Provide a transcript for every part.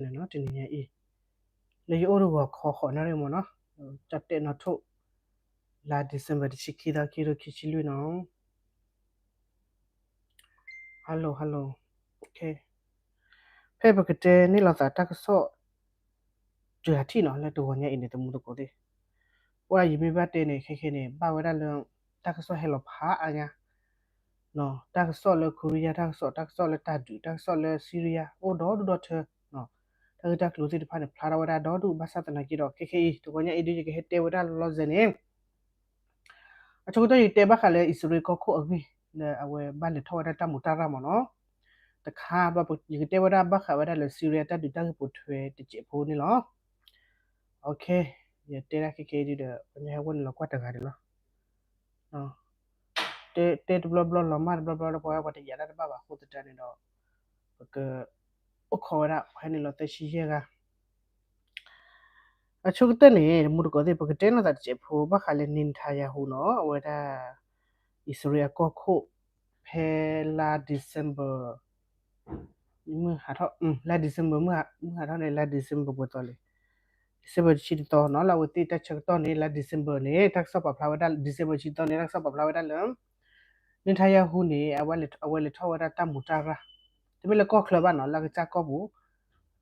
တနံၤညါအံၤ လၢယအိၣ်တဂီၤခီဃိးနၣ်ရံၣ်မ့ၢ်နီၤ, ကၠီၣ်တဲၣ်နီၣ်ထိၣ် လါ December တဆံခံသီ ခံကထိခံဆံလွံၢ်နီၤ. Hello hello, ဖဲပကတဲန့ၢ်လိာ်သးတၢ်ကစီၣ် တဂၤထံၣ်နီၤ လၢတဂီၤညါအံၤန့ၣ် တမူတကိးသ့ၣ်, ပှၤယမ့ၢ်ဘၣ်တဲန့ၣ် ခဲခဲန့ၣ် ဘၣ်ဝဲဒၣ်လၢ တၢ်ကစီၣ်ဟဲလီၤဖးအါညါ တၢ်ကစီၣ်လၢ Korea တၢ်ကစီၣ်, တၢ်ကစီၣ်လၢတၢ်ဒုး, တၢ်ကစီၣ်လၢ Syria အိၣ်ဒီဒူၣ်ဒီထၢ, တၢ်ဂ့ၢ်တၢ်ကျိၤသ့ၣ်တဖၣ်န့ၣ် ဖျါထီၣ်ဝဲဒၣ်ဒီဒူၣ်, ဘၣ်ဆၣ်သနာ်က့ဒီး ခဲခဲအံၤ တဂီၤညါအံၤဒ်ယကဟဲတဲဝဲဒၣ်လီၤစဲၤန့ၣ် အဆိကတၢၢ်ယတဲဘၣ်ဃးလၢ အံၣ်စရ့လးကီၢ်ခိၣ်အဂ့ၢ် လၢအဝဲဘၣ်လဲၤထီၣ်ဝဲဒၣ်တၢ်မူးတၢ်ရၢ်မ့ၢ်နီၤ, တခါ ယကတဲဝဲဒၣ်ဘၣ်ဃးဝဲဒၣ်လၢ Syria တၢ်ဒုးတၢ်ဂ့ၢ်ပိာ်ထွဲတစဲးဖိန့ၣ်လီၤ. ယတဲဒၣ်ခဲခဲအံၤဒ်ဒီး ပှၤညါဟဲဝဲန့ၣ်လီၤကွၢ်တဂၤဒံးလီၤ. တဲတဘျီဘျီလီၤမၢ်တဘျီဘျီလၢပှၤဝဲပှၤတယာ်တၢ်တဘၣ်ဘၣ်အဃိသတးန့ၣ်ဒီး ပက အိၣ်ခိးဝဲဒၣ် ပှၤဟဲန့ၣ်လီၤသၢဆံယဲၢ်ဂၤ အဆိကတၢၢ်န့ၣ် တမူတကိးသ့ၣ် ပကတဲလိာ်သးတစဲးဖိ ဘၣ်ဃးလၢ Netanyahu နီၤ, အဝဲဒၣ် အံၣ်စရ့လးအကီၢ်ခိၣ် ဖဲလါ December မုၢ်ဟးထီၣ်, လါ December မုၢ်ဟးထီၣ်န့ၣ် လါ December ပှဲၤသီလဲၣ်, December တဆံတသီနီၤ, လၢအဝဲသ့ၣ်တၢ်ဆၢကတီၢ်န့ၣ် လါ December န့ၣ် တၢ်ကစီၣ်ပာ်ဖျါဝဲဒၣ် December တဆံတသီန့ၣ် တၢ်ကစီၣ်ပာ်ဖျါဝဲဒၣ်လၢ Netanyahu န့ၣ် အဝဲလဲၤထီၣ်ဝဲဒၣ်တၢ်မူးတၢ်ရၢ်, တမ့ၢ်လၢကီၢ်ချၢဘၣ်နီၤ, လၢကစၢ်ကီၢ်ပူၤ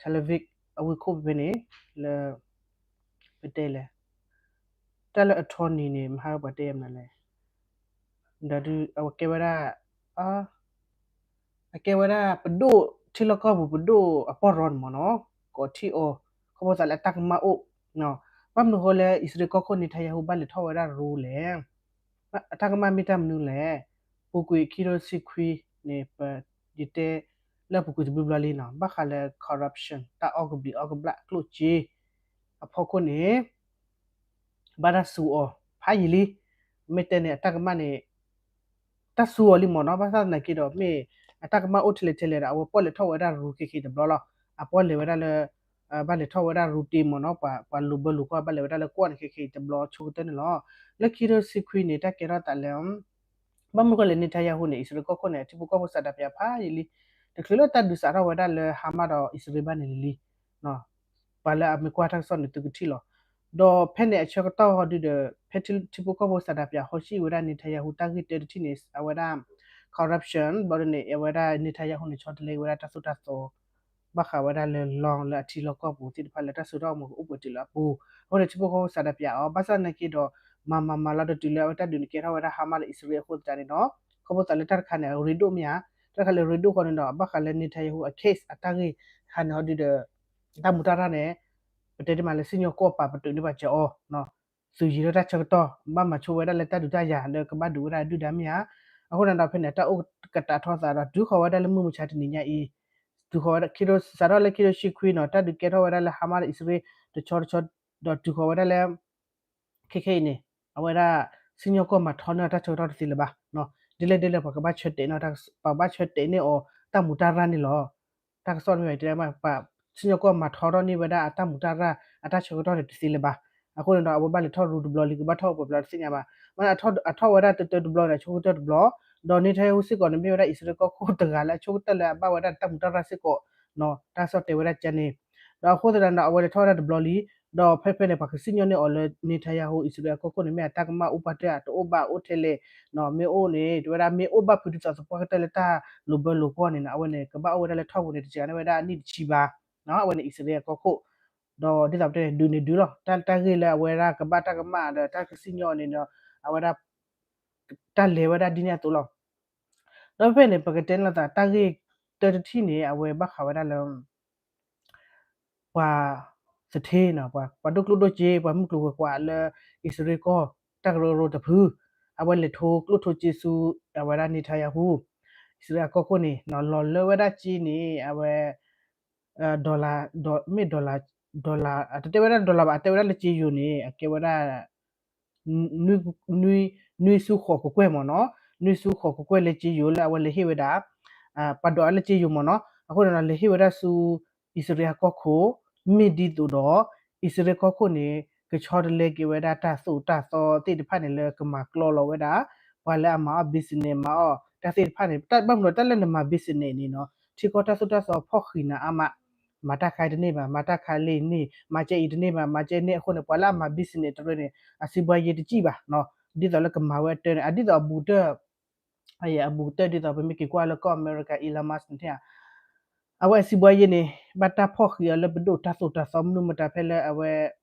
Tel Aviv အဝ့ၢ်ခိၣ်ဖဲန့ၣ် လၢ ပတဲလဲၣ်, တၢ်လၢအထီနံၤန့ၣ် မဟါပှၤတဲယမနုၤလဲၣ်, ဒီးဒုးအဝဲကဲဝဲဒၣ် အကဲဝဲဒၣ်ပဒိၣ်ထံလီၢ်ကီၢ်ပူၤ ပဒိၣ်အပီၢ်ရီန့ၣ်မ့ၢ်နီၤ, ကိးထံၣ်အီၤ ခီဖျိသးလၢအတၢ်ကမၣ်အိၣ်, ဘၣ်မနုၤဃိလၢ အံၣ်စရ့လးကီၢ်ခိၣ် Netanyahu ဘၣ်လဲၤထီၣ်ဝဲဒၣ်ရူလဲၣ်, အတၢ်ကမၣ်မ့ၢ်တၢ်မနုၤလဲၣ်, ပူၤကွံာ်ခံကထိဆံခွံန့ၣ် ပ ယတဲ လၢပူၤကွံာ်တဘျီဘျီလံနီၤ, ဘၣ်ဃးလၢ corruption တၢ်အီၣ်ကဘျံးအီၣ်ကဘျၣ်ကျိၣ်စ့ အဖီခိၣ်န့ၣ် ဘၣ်တၢ်စူၤအီၤ ဖးယံာ်လံ, မ့ၢ်တဲန့ၣ် အတၢ်ကမၣ်န့ၣ် တၢ်စူၤအီၤလံမ့ၢ်နီၤ, ဘၣ်ဆၣ်သနာ်က့ဒီး မ့ၢ်အတၢ်ကမၣ်အိၣ်ထဲလဲၣ်ထဲလဲၣ်ဒီး အဝဲပီၢ်လဲၤထီၣ်ဝဲဒၣ်ရူခဲခဲအံၤတဘျီလီၤ, အပီၢ်လဲၤဝဲဒၣ်လၢ ဘၣ်လဲၤထီၣ်ဝဲဒၣ်ရူတ့မ့ၢ်နီၤ, ပှၤလိၤဘၢလိၤကွီၢ် ဘၣ်လဲၤဝဲဒၣ်လၢကွီၢ်န့ၣ် ခဲခဲအံၤတဘျီဆိကတၢၢ်န့ၣ်လီၤ. လၢခံကထိဆံခွံန့ၣ် တၢ်ကဲထီၣ်သးလၢ ဘၣ်မနုၤဃိလဲၣ် Netanyahu န့ၣ် အံၣ်စရ့လးကီၢ်ခိၣ်န့ၣ် အထံဖိကီၢ်ဖိစးဒးပၠးဖးယံာ်လံ, တချုးလၢတၢ်ဒုးစးထီၣ်ဝဲဒၣ်လၢ Hamas ဒီး အံၣ်စရ့လး ဘၣ်န့ၣ်လံလံ ပှၤလၢအမ့ၢ်ကွၢ်တၢ်ကစီၣ်န့ၣ် သုကထံၣ်လီၤ. ဒီးဖဲန့ၣ်အဆၢကတီၢ်ဟီဒုဒီး ဖဲထံဖိကီၢ်ဖိစးဒးပၠးဟီၣ်ဆံၣ်ဝဲဒၣ် Netanyahu တၢ်ဂ့ၢ်တၢတထံၣ်န့ၣ် အဝဲဒၣ် corruption ဘျီဒ်န့ၣ် အဝဲဒၣ် Netanyahu န့ၣ် ဆီတလဲက့ၤဝဲဒၣ်တၢ်သိၣ်တၢ်သီ ဘၣ်ဃးဝဲဒၣ်လၢ လီၢ်လၢအထံလီၢ်ကီၢ်ပူၤသ့ၣ်တဖၣ်လၢတၢ်စိတၢ်ကမီၤကအိၣ်ပှဲၤတုၤလၢအပူၤ, အဃိန့ၣ် ထံဖိကီၢ်ဖိစးဒးပၠးအီၤ ဘၣ်ဆၣ်သနာ်က့ဒီး မၤမၤမၤလီၤဒီးတုၤလၢအဝဲတၢ်ဒုးန့ၣ်ကဲထီၣ်ဝဲဒၣ် Hamas ဒီးအံၣ်စရ့လးအဃိသတးန့ၣ်ဒီး ခီဖျိသးလၢတၢ်တခါန့ၣ် အရ့ဒိၣ်မ့ၢ်ဧါ, တၢ်တခါလၢအရ့ဒိၣ်ဃီန့ၣ်ဒီး ဘၣ်ဃးလၢ Netanyahu အ case အတၢ်ဂ့ၢ်တခါန့ၣ်ဟီဒုဒီး တၢ်မူးတၢ်ရၢ်န့ၣ် ပတဲဒ်မးလၢစံၣ်ညီၣ်ကွီၢ်ပာ်ပတုာ်န့ၢ်ဘၣ်စၢၤအီၤ သုးယံၤလၢတၢ်ဆၢကတီၢ် ဘၣ်မၤဆိဝဲဒၣ်လၢတၢ်ဒုးတၢ်ယၤလၢကဘၣ်ဒုးဝဲဒၣ်ဒုၣ်ဒါမ့ၢ်ဧါ. အဃိန့ၣ်ဒီးဖဲန့ၣ် တၢ်အိၣ်ကတးထီသးဒီး တုၤဃီၤဝဲဒၣ်လၢမုၢ်မဆါတနံၤညါအံၤ တုၤဃီၤဝဲဒၣ် ခံကထိ စးထီၣ်လၢခံကထိဆံခွံနီၤ တၢ်ဒုးကဲထီၣ်ဝဲဒၣ်လၢ Hamas ဒီးအံၣ်စရ့လး တဆီတဆီ ဒီးတုၤဃီၤဝဲဒၣ်လၢ ခဲခဲအံၤန့ၣ် အဝဲဒၣ် စံၣ်ညီၣ်ကွီၢ်မၤထီန့ၢ်အတၢ်ဆၢကတီၢ်တသ့လၢၤဘၣ်. ဒ်လဲၣ်ဒ်လဲၣ် ပှၤကဘၣ်ဆၢတဲာ်န့ၢ် ပှၤကဘၣ်ဆၢတဲာ်န့ၢ်အီၤ တၢ်မူးတၢ်ရၢ်န့ၣ်လီၤ. တၢ်ကစီၣ်မ့ၢ်ဘၣ်တဲ ပှၤစံၣ်ညီၣ်ကွီၢ်မၤထီထီၣ်န့ၢ်ဝဲဒၣ်အတၢ်မူးတၢ်ရၢ် အတၢ်ဆၢကတီၢ်န့ၣ်တသ့လၢၤဘၣ်. အဃိန့ၣ်ဒီး အဝဲဘၣ်လဲၤထီၣ်ရူတဘျီလံ ကဘၣ်ထီၣ်ပှဲၤဘျီတသ့ၣ်ညါဘၣ်. မ့ၢ်အထီၣ်ဝဲဒၣ်တၢတၢတဘျီန့ၣ် အဆိကတၢၢ်တဘျီ, ဒီး Netanyahu စ့ၢ်ကီးန့ၣ် မ့ၢ်ဝဲဒၣ်အံၣ်စရ့လးကီၢ်ခိၣ်တဂၤလၢအဆိကတၢၢ်လၢအဘၣ်ဝဲဒၣ်တၢ်မူးတၢ်ရၢ်စ့ၢ်ကီး, တၢ်ကစီၣ်တဲဝဲဒၣ်ကန့ၣ်, ဒီးအဃိသတးဒီး အဝဲလဲၤထီၣ်ဝဲဒၣ်တဘျီလံ, ဒီးဖဲဖဲန့ၣ် ပှၤကစံၣ်ညီၣ်န့ၢ်အီၤလၢ Netanyahu အံၣ်စရ့လးအကီၢ်ခိၣ်န့ၣ် မ့ၢ်အတၢ်ကမၣ်အိၣ်ပှၢ်တၢၢ် တအိၣ်ဘၣ်အိၣ်ထဲလဲၣ်, မ့ၢ်အိၣ်န့ၣ် တဲဝဲဒၣ်မ့ၢ်အိၣ်ဘၣ်ဖုဒ်သိးသပှၢ်ကတၢၢ်လၢတၢ်လိၤဘၢလိၤကွီၢ်န့ၣ်နီၤ အဝဲန့ၣ် ကဘၣ်အိၣ်ဝဲဒၣ်လၢထီၣ်ပူၤန့ၣ် တစှၤန့ၢ်ဝဲဒၣ်နံၣ်တဆံဘၣ်, အဝဲန့ၣ်အံၣ်စရ့လးအကီၢ်ခိၣ်, ဒီးဒ်သိးပတဲန့ၣ် ဒုးန့ၣ်ဒုးလီၤ တၢ်တၢ်ဂ့ၢ်လၢအဝဲဒၣ်ကဘၣ်တၢ်ကမၣ်ဒီးတၢ်ကစံၣ်ညီၣ်န့ၣ်ဒီး အဝဲဒၣ် တၢ်လဲၤဝဲဒၣ်ဒ်န့ၣ်အသိးလီၤ. ဒီးဖဲဖဲန့ၣ် ပကတဲန့ၣ်လီၤသး တၢ်ဂ့ၢ်တၢတထံၣ်န့ၣ် အဝဲဘၣ်ဃးဝဲဒၣ်လၢ ပှၤသထ့နီၤ ပှၤဒိၣ်ကျိၣ်ဒိၣ်စ့ ပှၤမုၢ်ကျိၤဝဲၤကွာ်လၢ အံၣ်စရ့လးကီၢ် တၢ်ကရၢကရိတဖု အဝဲလဲၤထိကျိၣ်ထိစ့ဆူ အဝဲဒၣ် Netanyahu အံၣ်စရ့လးအကီၢ်ခိၣ်န့ၣ် လီၤလၢဝဲဒၣ်စ့န့ၣ် အဝဲ dollar မ့ၢ် dollar dollar အတတဲဝဲဒၣ် dollar ဘၣ် အတဲဝဲဒၣ်လၢစ့ယိၤန့ၣ် အကဲဝဲဒၣ် နွံဆူဃိးကကွဲၢ်မ့ၢ်နီၤ, နွံဆူဃိးကကွဲၢ်လၢစ့ယိၤလၢအဝဲလဲၤဟ့ၣ်ဝဲဒၣ် ပှၤဒိးအါလၢစ့ယိၤမ့ၢ်နီၤ, အဃိန့ၣ်ဒီး လဲၤဟ့ၣ်ဝဲဒၣ်ဆူ အံၣ်စရ့လးကီၢ်ခိၣ် မ့ၢ်ဒ်သိးဒီး အံၣ်စရ့လးကီၢ်ခိၣ်န့ၣ် ကဆီတလဲက့ၤဝဲဒၣ်တၢ်သိၣ်တၢ်သီသ့ၣ်တဖၣ်န့ၣ် လၢကမၤကျီလီၤဝဲဒၣ် ပှၤလၢအမၤအီၣ် business မၤအီၣ်တၢ်သ့ၣ်တဖၣ်န့ၣ် တၢ်ဘၣ်မနုၤတၢ်လၢနမၤ business န့ၣ်နီၤ ထံကီၢ်တၢ်သိၣ်တၢ်သီဖီၣ်ဃံးနၤအါမး မၤတၢ်ခါအံၤတန့ၢ်ဘၣ်, မၤတၢ်ခါလံန့ၣ်, မၤကဲအံၤတန့ၢ်ဘၣ်, မၤကဲန့ၣ်အဃိန့ၣ် ပှၤလၢအမၤ business တရၢန့ၣ် အစီးပွားရေးတကံၣ်ဘၣ်, ဒ်သိးလၢကမၤဝဲအတၢ်န့ၣ် အဒ်သိးအဘူးတၢၢ် အဘူးတၢၢ်ဒ်သိး ပမ့ၢ်က့ၤကွၢ်လၢကီၢ်အမဲရကၤ Elon Musk န့ၣ် အဝဲအစီးပွားရေးန့ၣ် ဘၣ်တၢ်ဖီၣ်ဃံးအီၤလၢပဒိၣ်တၢ်သိၣ်တၢ်သီ မနုၤမတၤဖဲလၢအဝဲ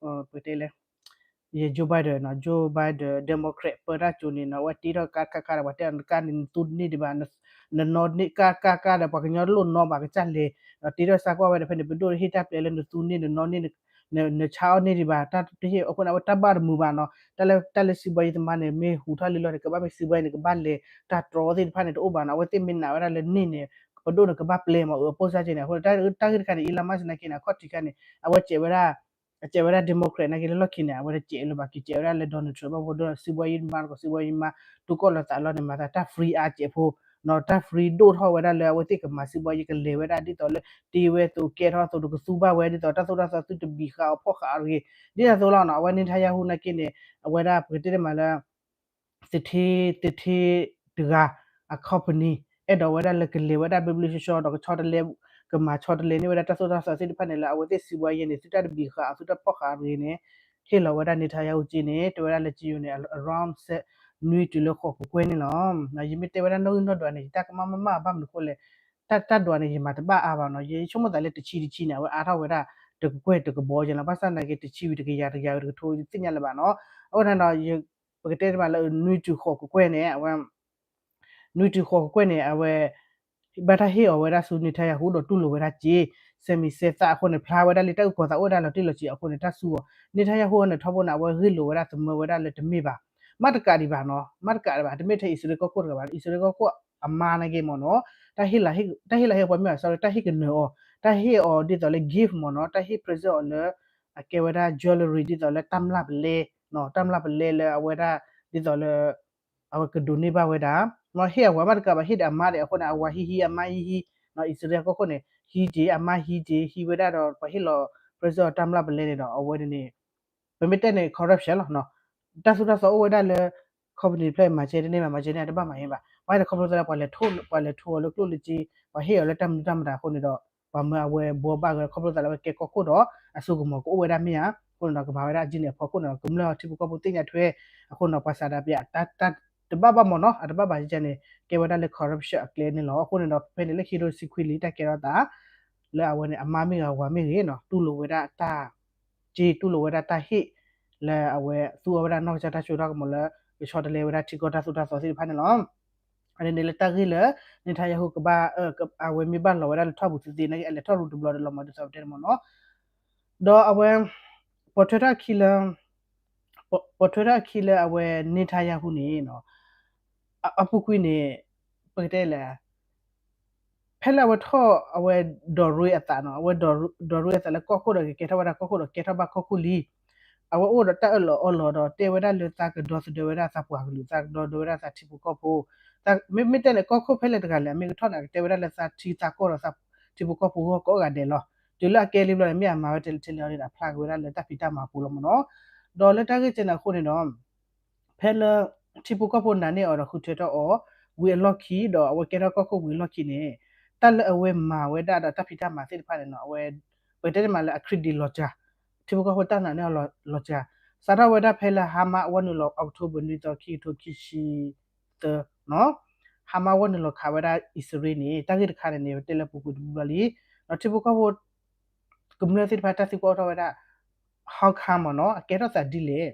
ပတဲလဲၣ် ယ Joe Biden နီၤ, Joe Biden Democrat ပၢတၢ်ကၠိန့ၣ်နီၤ အဝဲတ့ထီၣ်ကါခါခါဒီး ပှၤတဲအီၤ နကါန့ၣ် နသူန့ၢ်ဒံးဘၣ်, နနီၣ်န့ၢ်ကါကါကါဒီး ပှၤကညီတလိၣ်နီၣ်ဘၣ်ကစၢ်လဲၤ, ဒီးတ့ထီၣ်စါကွၢ်ဝဲဒီး ဖဲန့ၣ် ပဒိၣ်ဟ့ၣ်တၢ်ပျဲလၢ နသူန့ၢ် နနီၣ်န့ၢ် နဆါအီၣ်န့ၢ်ဒံးဘၣ်, တၢ်တဟ့ၣ်အဃိန့ၣ် အဝဲတၢ်ဘၣ်တမုာ်ဘၣ်နီၤ, တၢ်လၢ တၢ်လၢစီးပွားရေးသမားန့ၣ် မ့ၢ်ဟူးထီၣ်လံလီၤန့ၣ် ကဘၣ်မ့ၢ်စီးပွားရေးန့ၣ် ကဘၣ်လဲၤ တၢ်တြီသ့ၣ်တဖၣ်န့ၣ် တအိၣ်ဘၣ်နီၤ, အဝဲသ့ၣ်မ့ၢ်နာ်ဝဲဒၣ်လၢန့ၢ်န့ၣ် ပဒိၣ်န့ၣ်ကဘၣ်ပျဲမး အၢ အပိၢ်စၢ်က့န့ၣ် အဃိ တၢ်ဂ့ၢ်တခါန့ၣ် Elon Musk နာ်က့န့ၣ် အခီၣ်ထံးခါန့ၣ် အဝဲစဲးဝဲဒၣ် အစဲးဝဲဒၣ် Democrat နာ်က့လၢလီၢ်ခံန့ၣ် အဝဲတစဲးလၢၤဘၣ်က့ၤ စဲးဝဲဒၣ်လၢ Donald Trump ဘၣ် ဘၣ်ဒီး စီးပွားရေးမၤသကိး စီးပွားရေးမၤ တူၢ်ကီၢ်လီၤသးလီၤန့ၣ် မၤသးတၢ် free အါစဲးဖိ နီၤ တၢ် free ဒိၣ်ထီၣ်ဝဲဒၣ်လၢအဝဲသ့ၣ်ကမၤစီးပွားရေးကလဲၤဝဲဒၣ်ဒ်သိးလၢ တ့ဝဲအသိးကဲထီၣ်အသိးဒီးကသူဘၣ်ဝဲဒ်သိး တၢ်သိၣ်တၢ်သီသုတဘံးဃာ်အီၤဖီၣ်ဃာ်အီၤတဂ့ၤ ဒ်န့ၣ်အသိးလီၤနီၤ, အဝဲ Netanyahu နာ်က့န့ၣ် အဝဲဒၣ်ပကတဲန့ၣ်မးလၢ သထ့ သထ့တဂၤ အ company အဲၣ်ဒိးဝဲဒၣ်လၢကလဲၤဝဲဒၣ်ဘျ့ဘျ့ဆှီဆှီဒီးကဆီတလဲ ကမၤဆီတလဲန့ၢ်ဝဲဒၣ်တၢ်သိၣ်တၢ်သီသ့ၣ်တဖၣ်န့ၣ်လၢအဝဲသ့ၣ်စီးပွားရေးန့ၣ် သုတၢ်တဘံးဃာ်အီၤ သုတၢ်ဖီၣ်ဃာ်အီၤတဂ့ၤန့ၣ် ဟ့ၣ်လီၤဝဲဒၣ် Netanyahu က့န့ၣ် တဲဝဲဒၣ်လၢက့ယိၤန့ၣ် around နွံတုၤလၢဃိးကကွဲၢ်န့ၣ်လီၤ. ယမ့ၢ်တဲဝဲဒၣ်နီၣ်ဂံၢ်နီၣ်ဒွးန့ၣ် ယတၢ်ကမၣ်မၣ်မၣ်ဘၣ်မနုၤအဃိလဲၣ်, တၢ် တၢ်ဒွးန့ၣ် ယမၤတဘၣ်အါဘၣ်နီၤ, ယဆိကမိၣ်သးလၢတဆံတဆံန့ၣ် အဝဲအါထီၣ်ဝဲဒၣ် တကကွဲၢ်တကဘီက့လီၤ, ဘၣ်ဆၣ်နာ်က့ တဆံဝံၤတကယၤတကယၤဝံၤတကထိ ယတသ့ၣ်ညါလၢၤဘၣ်နီၤ, အဃိန့ၣ်ဒီး ပကတဲတမးလၢ နွံတုၤဃိးကကွဲၢ်န့ၣ် အဝဲ နွံတုၤဃိးကကွဲၢ်န့ၣ် အဝဲ ဘၣ်တၢ်ဟ့ၣ်အီၤဝဲဒၣ်ဆူ Netanyahu ဒီးတူၢ်လိာ်ဝဲဒၣ်က့ စဲးမံၤစဲးသၣ်အဃိန့ၣ် ဖျါဝဲဒၣ်လံ တၢ်အုၣ်ကီၤသးအိၣ်ဝဲဒၣ်လီၤတံၢ်လီၤဆဲးအဃိန့ၣ် တၢ်ဆူအီၤ Netanyahu န့ၣ် ထီဘိန့ၣ် အဝဲဂ့ၢ်လိာ်ဝဲဒၣ်သမၢဝဲဒၣ်လၢတမ့ၢ်ဘၣ်, မ့ၢ်တကးဒံးဘၣ်နီၤ, မ့ၢ်တကးဒံးဘၣ် တမ့ၢ်ထဲအံၣ်စရ့လးကီၢ်ခိၣ်တဂၤဘၣ်, အံၣ်စရ့လးကီၢ်ခိၣ်အမါနာ်က့မ့ၢ်နီၤ, တၢ်ဟ့ၣ်လၤဟ့ၣ်ကပှၤမ့ၢ်ဘၣ် sorry တၢ်ဟ့ၣ်ကနၢၤအီၤ, တၢ်ဟ့ၣ်အီၤဒ်သိးလၢ gift မ့ၢ်နီၤ, တၢ်ဟ့ၣ် present အီၤလၢ အကဲဝဲဒၣ် jewelry ဒ်သိးလၢတၢ်မျၢ်ပလဲ, တၢ်မျၢ်ပလဲလၢအဝဲဒၣ် ဒ်သိးလၢ အဝဲကဒိးန့ၢ်ဘၣ်ဝဲဒၣ်, ဟ့ၣ်အဝၤမ့ၢ်တကးဘၣ် ဟ့ၣ်ဒီးအမါဒီးအဃိန့ၣ် အဝၤဟံးဟံး အမါဟံးဟံး, အံၣ်စရ့လးကီၢ်ခိၣ်န့ၣ် ဟံးက့ၤ အမါဟံးက့ၤ ဟံးဝဲဒၣ်ဒီး ပှၤဟ့ၣ်လီၤ present အီၤတၢ်မျၢ်ပလဲန့ၣ်ဒီး အဝဲန့ၣ် ပမ့ၢ်တဲန့ၣ် corruption လီၤ, တၢ်သိၣ်တၢ်သီအိၣ်ဝဲဒၣ်လၢ company တဖျၢၣ် မၤစဲတန့ၢ်ဘၣ် မၤစဲန့ၢ် အတဘၣ်မၤဟ့ၣ်ဘၣ်, ဘၣ်ဒီးခီဖျိသးလၢ ပှၤလဲၤထိအီၤလၢကျိၣ်လၢစ့, ပှၤဟ့ၣ်အီၤလၢတၢ်မနုၤတၢ်မတၤအဃိန့ၣ်ဒီး ပှၤမၢအဝဲဘှီဘၣ်ဂ့ၤ ခီဖျိသးလၢအဝဲကဲကီၢ်ခိၣ်ဒီး အစိကမီၤကအိၣ်ဝဲဒၣ်မ့ၢ်ဧါ, အဃိန့ၣ်ဒီး ကမၤဝဲဒၣ်အကၠံန့ၣ်အဖီခိၣ်န့ၣ်ဒီး ကမျၢၢ်ထံဖိကီၢ်ဖိသ့ၣ်ညါထွဲ, အဃိန့ၣ်ဒီး ပှၤစးဒးပၠး တၢ်တဘၣ်ဘၣ်မ့ၢ်နီၤ အတဘၣ်ဘၣ်ယကန့ၣ် ကဲဝဲဒၣ်လၢ corruption အကျဲန့ၣ်လီၤ. အဃိန့ၣ်ဒီး ဖဲန့ၣ်လၢခံကထိတဆံခွံလံ တၢ်ကဲထီၣ်သး လၢအဝဲန့ၣ် အမါမ့ၢ်ဂ့ၤ အဝၤမ့ၢ်ဂ့ၤနီၤ တူၢ်လိာ်ဝဲဒၣ်တၢ် က့ တူၢ်လိာ်ဝဲဒၣ်တၢ်ဟ့ၣ် လၢအဝဲသူအီၤဝဲဒၣ်နီၢ်ကစၢ်တၢ်စိတၢ်ကမီၤလၢ ကဆီတလဲဝဲဒၣ်ထံကီၢ်တၢ်သိၣ်တၢ်သီသ့ၣ်တဖၣ်န့ၣ်လီၤ. အန့ၣ်န့ၣ်လၢတၢ်ဂ့ၢ်လၢ Netanyahu ကဘၣ် အဝဲမ့ၢ်ဘၣ်လီၤဝဲဒၣ်လၢထီၣ်ပူၤသ့သ့နာ်က့ အလဲၤထီၣ်ရူတဘျီဒီးလီၤမၢ်ဒ်သိးပတဲန့ၣ်မ့ၢ်နီၤ. ဒီးအဝဲ ပိာ်ထွဲထီၣ်အခံလၢ ပိာ်ထွဲထီၣ်အခံလၢအဝဲ Netanyahu န့ၣ် အပူၤကွံာ်န့ၣ် ပကတဲလဲၣ် ဖဲလၢအဝဲထီၣ်အဝဲဒိးရ့အသးနီၤ အဝဲဒိးရ့အသးလၢကီၢ်ခိၣ်ဒီးကကဲထီၣ်ဝဲဒၣ်ကီၢ်ခိၣ်ဒီးကဲထီၣ်ဘၣ်ကီၢ်ခိၣ်လံ. အဝဲအိၣ်ဒီးတၢ်အၢၣ်လီၤအီလီၤဒီးတဲဝဲဒၣ်လၢသးကဒီသဒၢဝဲဒၣ်သးပှၤကလုာ် သးကဒီသဒၢဝဲဒၣ်သးထံဖိကီၢ်ဖိ မ့မ့ၢ်တဲန့ၣ် ကီၢ်ခိၣ်ဖဲလဲၣ်တဂၤလဲၣ် အမ့ၢ်ကထီၣ်န့ၣ် အကတဲဝဲဒၣ်လၢသးထံသးကီၢ်ဒီးသးထံဖိကီၢ်ဖိဂီၢ်ကိးဂၤဒဲးလီၤ. တုၤလၢအကဲလံဘျီန့ၣ် မ့ၢ်အမၤဝဲထဲလဲၣ်ထဲလဲၣ်အီၤန့ၣ်ဒီး အဖျါက့ၤဝဲဒၣ်လၢတၢ်ဖံးတၢ်မၤပူၤလီၤမ့ၢ်နီၤ. ဒီးလၢတၢ်ဂ့ၢ်ကဲန့ၣ်အဃိန့ၣ်ဒီး ဖဲလၢ ထံဖိကီၢ်ဖိနာ်န့ၢ်အီၤဒီးဃုထၢထီၣ်အီၤ ဝံၤအလီၢ်ခံ ဒီးအဝဲကဲထီၣ်ကီၢ်ခိၣ်ဝံၤအလီၢ်ခံန့ၣ် တၢ်လၢအဝဲမၤဝဲဒၣ်ဒီးတၢ်ဖံးတၢ်မၤသ့ၣ်တဖၣ်န့ၣ်နီၤ အဝဲ ပတဲန့ၣ်မးလၢအ credit လီၤစှၤ, ထံဖိကီၢ်ဖိတၢ်နာ်န့ၢ်အီၤလီၤစှၤ, စးထီၣ်ဝဲဒၣ်ဖဲလၢ Hamas ဝဲနုာ်လီၤ October နွံသီ ခံကထိခံဆံသၢ Hamas ဝဲနုာ်လီၤခးဝဲဒၣ်အံၣ်စရ့လးန့ၣ် တၢ်ဂ့ၢ်တခါန့ၣ်န့ၣ် ပတဲလၢပူၤကွံာ်တဘျီလံ, ဒီးထံဖိကီၢ်ဖိ ကမျၢၢ်သ့ၣ်တဖၣ်တၢ်သံကွၢ်အိၣ်ထီၣ်ဝဲဒၣ် how come မ့ၢ်နီၤ အကဲထီၣ်သးဒ်လဲၣ်,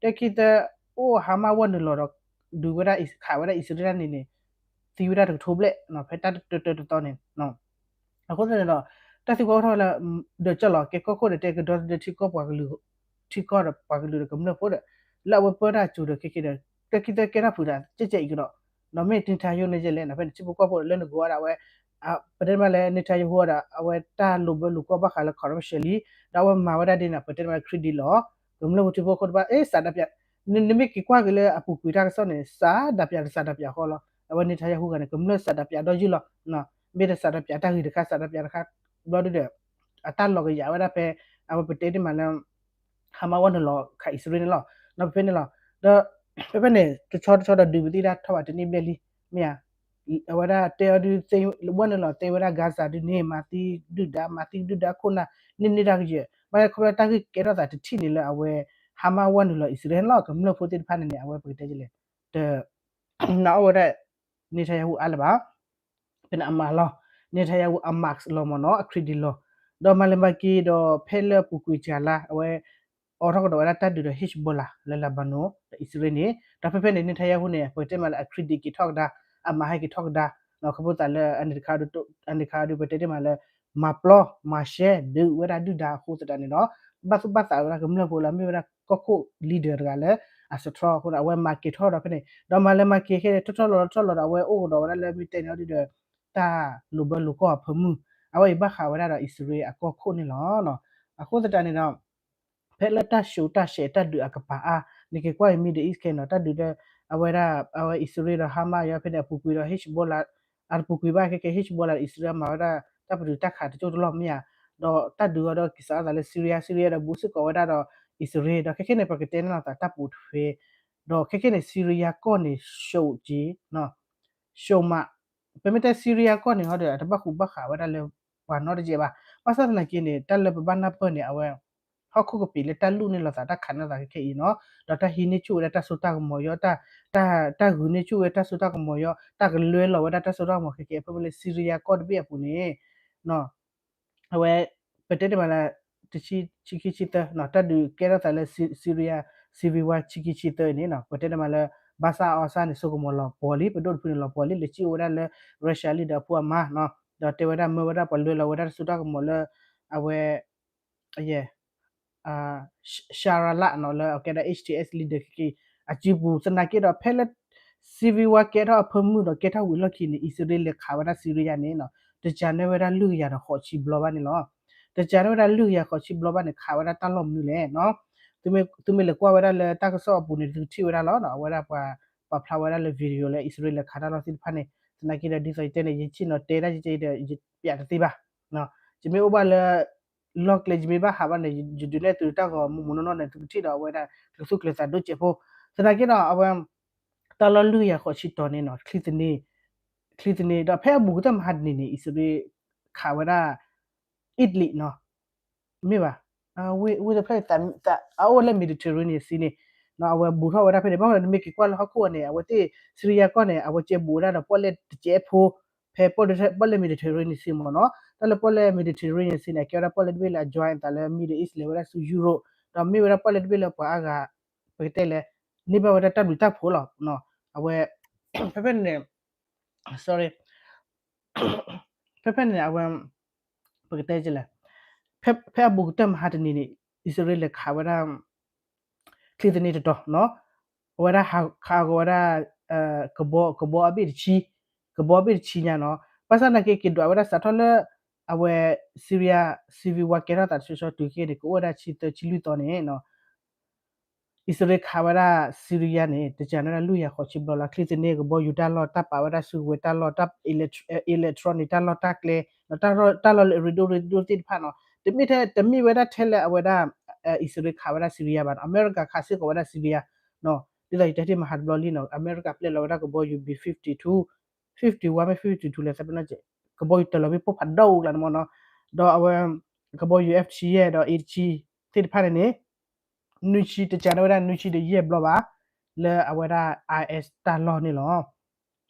တၢ်ခံတၢ်အိၣ် Hamas ဝဲနုာ်လီၤဒီး ဒုးဝဲဒၣ် ခးဝဲဒၣ်အံၣ်စရ့လးတၢ်န့ၣ်န့ၣ် သံဝဲဒၣ်တကထိဘျဲၣ် ဖဲတၢ်တတၢတသီန့ၣ် အဃိသတးန့ၣ်ဒီး တၢ်သံကွၢ်အိၣ်ထီၣ်လၢ ဒီးကၠီလီၤ ကဲကီၢ်ခိၣ်ဒီးတဲကဒီသဒၢထံကီၢ်ပှၤကလုာ် ထံကီၢ်ဒီးပှၤကလုာ်ဒီးကမျၢၢ်ဖိဒီး လၢအဝဲပၢတၢ်အစိၤဒီးခဲက့ဒီး တၢ်ခံတၢ်ကဲထီၣ်ဖုးသး ကဲကဲအံၤကဒီး ဒီးမ့ၢ် Netanyahu န့ၣ်ယဲလဲၣ် ဖဲန့ၣ် ထံဖိကီၢ်ဖိလၢနဂီၤဒီးအဝဲ ပတဲမးလၢ Netanyahu ဒီး အဝဲတၢ်လိာ်ဘၢလိာ်ကွီၢ်ဘၣ်ဃးလၢ corruption လံ, ဒီးအဝဲမၤဝဲဒၣ်ဒ်န့ၣ် ပတဲမးလၢ credit လီၤ, ကမျၢၢ်ဖိထံဖိကီၢ်ဖိတဖၣ် အ့ စးဒးပၠး နမ့ၢ်က့ၤကွၢ်က့ၤလၢအပူၤကွံာ်တၢ်ကစီၣ်န့ၣ် စးဒးပၠးတစးဒးပၠးဃီလီၤ, အဝဲ Netanyahu ဂၤန့ၣ် ကမျၢၢ်စးဒးပၠးဒီးယုၢ်လီၤ, မ့ၢ်တစးဒးပၠးတၢ်ဂ့ၤတခါ စးဒးပၠးတခါ ဘျီဒုဒီး အတၢ်လီၤကယာ်ဝဲဒၣ်ဖဲ အဝဲပတဲဒ်မးလၢ Hamas ဝဲနုာ်လီၤခးအံၣ်စရ့လးန့ၣ်လီၤ, ဒီးဖဲန့ၣ်လီၤ, ဒီး ဖဲဖဲန့ၣ် တဆီတဆီဒီးဒုးပသံတၢ်ထီၣ်ဘၣ်တနံၣ်ဘျဲၣ်လံ, မ့ၢ်ဧါ, အဝဲဒၣ်တဲအီၤဒုး ဝဲနုာ်လီၤသ့ဝဲဒၣ် Gaza ဒုးန့ၣ် မၤသံဒုၣ်ဒါ မၤသံဒုၣ်ဒါခိၣ်နၢ် န့ၢ်န့ၢ်တၢ်ကယဲၢ် ဘၣ်ဆၣ်ခီဖျိတၢ်ဂ့ၢ်ကဲထီၣ်သးတထံၣ်န့ၣ်လၢအဝဲ Hamas ဝဲနုာ်လီၤအံၣ်စရ့လးလီၤ ကမျၢၢ်ဖိသ့ၣ်တဖၣ်န့ၣ်န့ၣ် အဝဲပကတဲလဲၣ် တ နာ်အီၣ်ဝဲဒၣ် Netanyahu အါလၢၤဘၣ် ဖဲန့ၣ်အမၤလီၤ Netanyahu အမၤလီၤမ့ၢ်နီၤ အခရံဒံးလီၤ ဒီးမၤလဲၤမၤက့ၤဒီးဖဲလၢအပူၤကွံာ်စှၤလါ အဝဲ အိးထီၣ်ကဒီးဝဲဒၣ်တၢ်ဒုးဒီး Hezbollah လၢ Lebanon ဒီးအံၣ်စရ့လးန့ၣ် ဒီးဖဲဖဲန့ၣ် Netanyahu န့ၣ် ပကတဲမးလၢအခရံဒံးက့ၤထီၣ်ကဒါ အမၤဟဲက့ၤထီၣ်ကဒါ ခီဖျိသးလၢ အန့ၣ်တခါဒုး ပတဲတ့ၢ်မးလၢ မၤပျီ မၤရှဲ ဒုးဝဲဒၣ်ဒုၣ်ဒါအဃိသတးန့ၣ်ဒီး ဘၣ်သူၣ်ဘၣ်သးဝဲဒၣ်ကမျၢၢ်ဖိလၢမ့ၢ်ဝဲဒၣ်ကီၢ်ခိၣ် leader တဂၤလၢ အစထြီအဃိဒီး အဝဲမၤက့ၤထီၣ်ဒီးဖဲန့ၣ် ဒီးမၤလၢမၤက့ၤခဲန့ၣ် ထီၣ်ထီၣ်လီၤထီၣ်လီၤဒီး အဝဲအိၣ်ကဒီးဝဲဒၣ်လၢမ့ၢ်တဲန့ၣ်အီၤဒုးဒီး တၢ်လိာ်ဘၢလိာ်ကီၢ်အဖၢမုၢ် အဝဲအံၤဘၣ်ဃးဝဲဒၣ်ဒီးအံၣ်စရ့လးအကီၢ်ခိၣ်န့ၣ်လီၤ. အဃိသတးန့ၣ်ဒီး ဖဲလၢတၢ်ဆူးတၢ်ဆဲးတၢ်ဒုးအကပၤအါ နက့ၤကွၢ်အံၤ Middle East ခဲန့ၣ် တၢ်ဒုးဒီး အဝဲဒၣ် အဝဲအံၣ်စရ့လးဒီး Hamas ယီၤ ဖဲန့ၣ်အပူၤကွံာ်ဒီး Hezbollah အတပူၤကွံာ်ဘၣ် ခဲကဲ Hezbollah ဒီးအံၣ်စရ့လးမၤဝဲဒၣ် တၢ်ပတုာ်တၢ်ခးတကၠိၢ်တလီၢ်မ့ၢ်ဧါ ဒီးတၢ်ဒုးအီၤဒီးက့ၤစးထီၣ်သးလၢ Syria, Syria ဒီးဘူးစ့ၢ်ကီးဝဲဒၣ်ဒီးအံၣ်စရ့လး ဒီးခဲကဲန့ၣ် ပကတဲန့ၣ်လီၤသးတၢ်ပူၤတဖဲ ဒီးခဲကဲန့ၣ် Syria ကီၢ်န့ၣ် ရှုံးက့ၤ ရှုံးမး ပမ့ၢ်တဲ Syria ကီၢ်န့ၣ်ဟီဒီး အတဘၣ်ဃူဘၣ်ဃးဝဲဒၣ်လၢ ပှၤနီတကဲဘၣ်. ဘၣ်ဆၣ်သနာ်က့န့ၣ် တၢ်လၢပဘၣ်နၢ်ပၢၢ်န့ၣ် အဝဲ ဟီၣ်ခိၣ်ကပံာ်လၢတၢ်လူၢ်န့ၢ်လိာ်သး တၢ်ခးန့ၢ်လိာ်သးခဲခဲအံၤနီၤ, ဒီးတၢ်ဟံးန့ၢ်ဆူၣ်ဝဲဒၣ်တၢ်စိတၢ်ကမီၤယီၤ, တၢ်ဂုာ်န့ၢ်ဆူၣ်ဝဲတၢ်စိတၢ်ကမီၤယီၤ, တၢ်ကလွဲလီၤဝဲဒၣ်တၢ်စိတၢ်ကမီၤခဲခဲအံၤ ဖဲဖဲလၢ Syria ကီၢ်တဘ့ၣ်အပူၤန့ၣ် အဝဲ ပတဲတ့ၢ်မးလၢ တဆံခံဆံသၢ တၢ်ဒုးကဲထီၣ်သးလၢ Syria civil war ဆံခံဆံသၢအံၤန့ၣ် ပတဲတ့ၢ်မးလၢ Bashar al-Assad န့ၣ် စိကမီၤလီၤပှီၢ်လံ, ပဒိၣ်တဖုန့ၣ်လီၤပှီၢ်လံ, လဲၤစံၣ်အိၣ်ဝဲဒၣ်လၢ Russia leader အဖိအမါ, ဒီးတဲဝဲဒၣ်မၢဝဲဒၣ်ပှၤလွဲလီၤဝဲဒၣ်တၢ်စိတၢ်ကမီၤလၢ အဝဲ Sharala နီၤ လၢအကဲဒၣ် H T S leader ခဲက့ၤ အစုပူၤ သနာ်က့ဒီး ဖဲလၢ civil war ကဲထီၣ်အဖၢမုၢ်ဒီးကဲထီၣ်ဝံၤလီၢ်ခံန့ၣ် အံၣ်စရ့လးလဲၤခးဝဲဒၣ် Syria န့ၣ် တစှၤန့ၢ်ဝဲဒၣ်လွံၢ်ကယၤဒီးဃိးဆံဘျီဘၣ်န့ၣ်လီၤ. တစှၤန့ၢ်ဝဲဒၣ်လွံၢ်ကယၤဃိးဆံဘျီဘၣ်န့ၣ် ခးဝဲဒၣ်တၢ်လီၢ်မနုၤလဲၣ်နီၤ. သုမ့ၢ်လဲၤကွၢ်ဝဲဒၣ်လၢတၢ်ကစီၣ်အပူၤန့ၣ် သုကထံၣ်ဝဲဒၣ်လီၤ. အဝဲဒၣ်ပှၤ ပာ်ဖျါဝဲဒၣ်လၢ video လၢအံၣ်စရ့လးလဲၤခးတၢ်လီၢ်သ့ၣ်တဖၣ်န့ၣ် သနာ်က့ဒီး ဒ်သိးယတဲန့ၣ် ယဆ့ၣ်နီၤတဲဒၣ်ယကဲဒီး ယပျးတသ့ဘၣ်. ယမ့ၢ်အိၣ်ဘၣ်လၢ လီၢ်ကျဲ ယမ့ၢ်ဘၣ်ဟးဘၣ်န့ၣ် ယဒုးနဲၣ်သုတၢ်ဂီၤမူးမူးနီၢ်နီၢ်န့ၣ် သုကထံၣ်ဒီးအဝဲဒၣ် ကျဲၤသူၣ်ကျဲၤသးဒိၣ်စဲးဖိ. သနာ်က့ဒီး အဝဲ တၢ်လီၢ်လွံၢ်ကယၤဃိးဆံတီၤန့ၣ်နီၤ ချံသနံ ချံသနံ ဒီးဖဲအဘူးကတၢၢ်မဟါတနံၤန့ၣ် အံၣ်စရ့လးခးဝဲဒၣ် Italy နီၤ မ့ၢ်ဘၣ် ဝ့ၢ်တဖျၢၣ် အအိၣ်လၢ Mediterranean Sea န့ၣ် အဝဲဘူးထီၣ်ဝဲဒၣ်ဖဲန့ၣ် ဘၣ်မနုၤနမ့ၢ်က့ၤကွၢ်လၢဟီၣ်ခိၣ်အံၤန့ၣ် အဝဲသ့ၣ် Syria ကီၢ်န့ၣ် အဝဲကဲဘူးဝဲဒၣ်ဒီးပီၣ်လဲၣ်တကဲးဖိ ဖဲပီၣ်လဲၣ် Mediterranean Sea မ့ၢ်နီၤ. တၢ်လၢပီၣ်လဲၣ် Mediterranean Sea န့ၣ် အကဲဝဲဒၣ်ပီၣ်လဲၣ်တဘ့ၣ်လၢအ join အသးလၢ Middle East လဲၤဝဲဒၣ်ဆူ Europe ဒီးမ့ၢ်ဝဲဒၣ်ပီၣ်လဲၣ်တဘ့ၣ်လၢပှၤအါဂၤ ပကတဲလဲၣ် န့ၢ်ဘၣ်ဝဲဒၣ်တၢ်ဘျုးတၢ်ဖှိၣ်လီၤ. အဝဲ ဖဲဖဲန့ၣ် sorry ဖဲဖဲန့ၣ် အဝဲ ပကတဲလဲၣ် ဖဲအဘူးကတၢၢ်မဟါတနံၤန့ၣ် အံၣ်စရ့လးလဲၤခးဝဲဒၣ် ချံသနံတတီၤနီၤ အဝဲဒၣ်ခးဂီၤဝဲဒၣ် ကဘီ ကဘီအဘ့ၣ်တဆံ ကဘီအဘ့ၣ်တဆံညါနီၤ. ဘၣ်ဆၣ်သနာ်က့ က့ၤဒွးဝဲဒၣ်စးထီၣ်လၢ အဝဲ Syria civil war ကဲထီၣ်သးတဆီဆီတုၤခဲအံၤန့ၣ် ကအိၣ်ဝဲဒၣ်ဆံသၢဆံလွံၢ်သီန့ၣ် အံၣ်စရ့လးခးဝဲဒၣ် Syria န့ၣ် တစှၤန့ၢ်ဝဲဒၣ်လွံၢ်ကယၤဃိးဆံဘျီလီၤ. ချံသနံကဘီယူၤတၢ်လီၢ် တၢ်ပာ်ဝဲဒၣ်စုကဝဲၤတၢ်လီၢ် တၢ် electronic တၢ်လီၢ်တၢ်ကျဲ တၢ်လီၢ်လၢအရ့ဒိၣ်ရ့ဒိၣ်သ့ၣ်တဖၣ်နီၤ တမ့ၢ်ထဲ တမ့ၢ်ဝဲဒၣ်ထဲလၢအဝဲဒၣ် အံၣ်စရ့လးခးဝဲဒၣ် Syria ဘၣ်နီၤ အမဲရကၤခးစ့ၢ်ကီးဝဲဒၣ် Syria နီၤ ဒ်သိးယတဲတ့ၢ်မဟါတဘျီလံနီၤ အမဲရကၤပျဲလီၤဝဲဒၣ်ကဘီယူၤ B fifty-two fifty-one မ့ၢ် fifty-two လဲၣ် သးပ့ၤနီၣ် ကဘီယူၤတၢ်လီၢ်မ့ၢ်ပိၢ်ဖးဒိၣ်ကျါန့ၣ်မ့ၢ်နီၤ ဒီးအဝဲ ကဘီယူၤ F တဆံယဲၢ် ဒီး A တဆံ သ့ၣ်တဖၣ်န့ၣ်န့ၣ် နွံဆံ တစှၤန့ၢ်ဝဲဒၣ်နွံဆံဒီးယဲၢ်ဘျီဘၣ် လၢအဝဲဒၣ် IS တၢ်လီၢ်န့ၣ်လီၤ.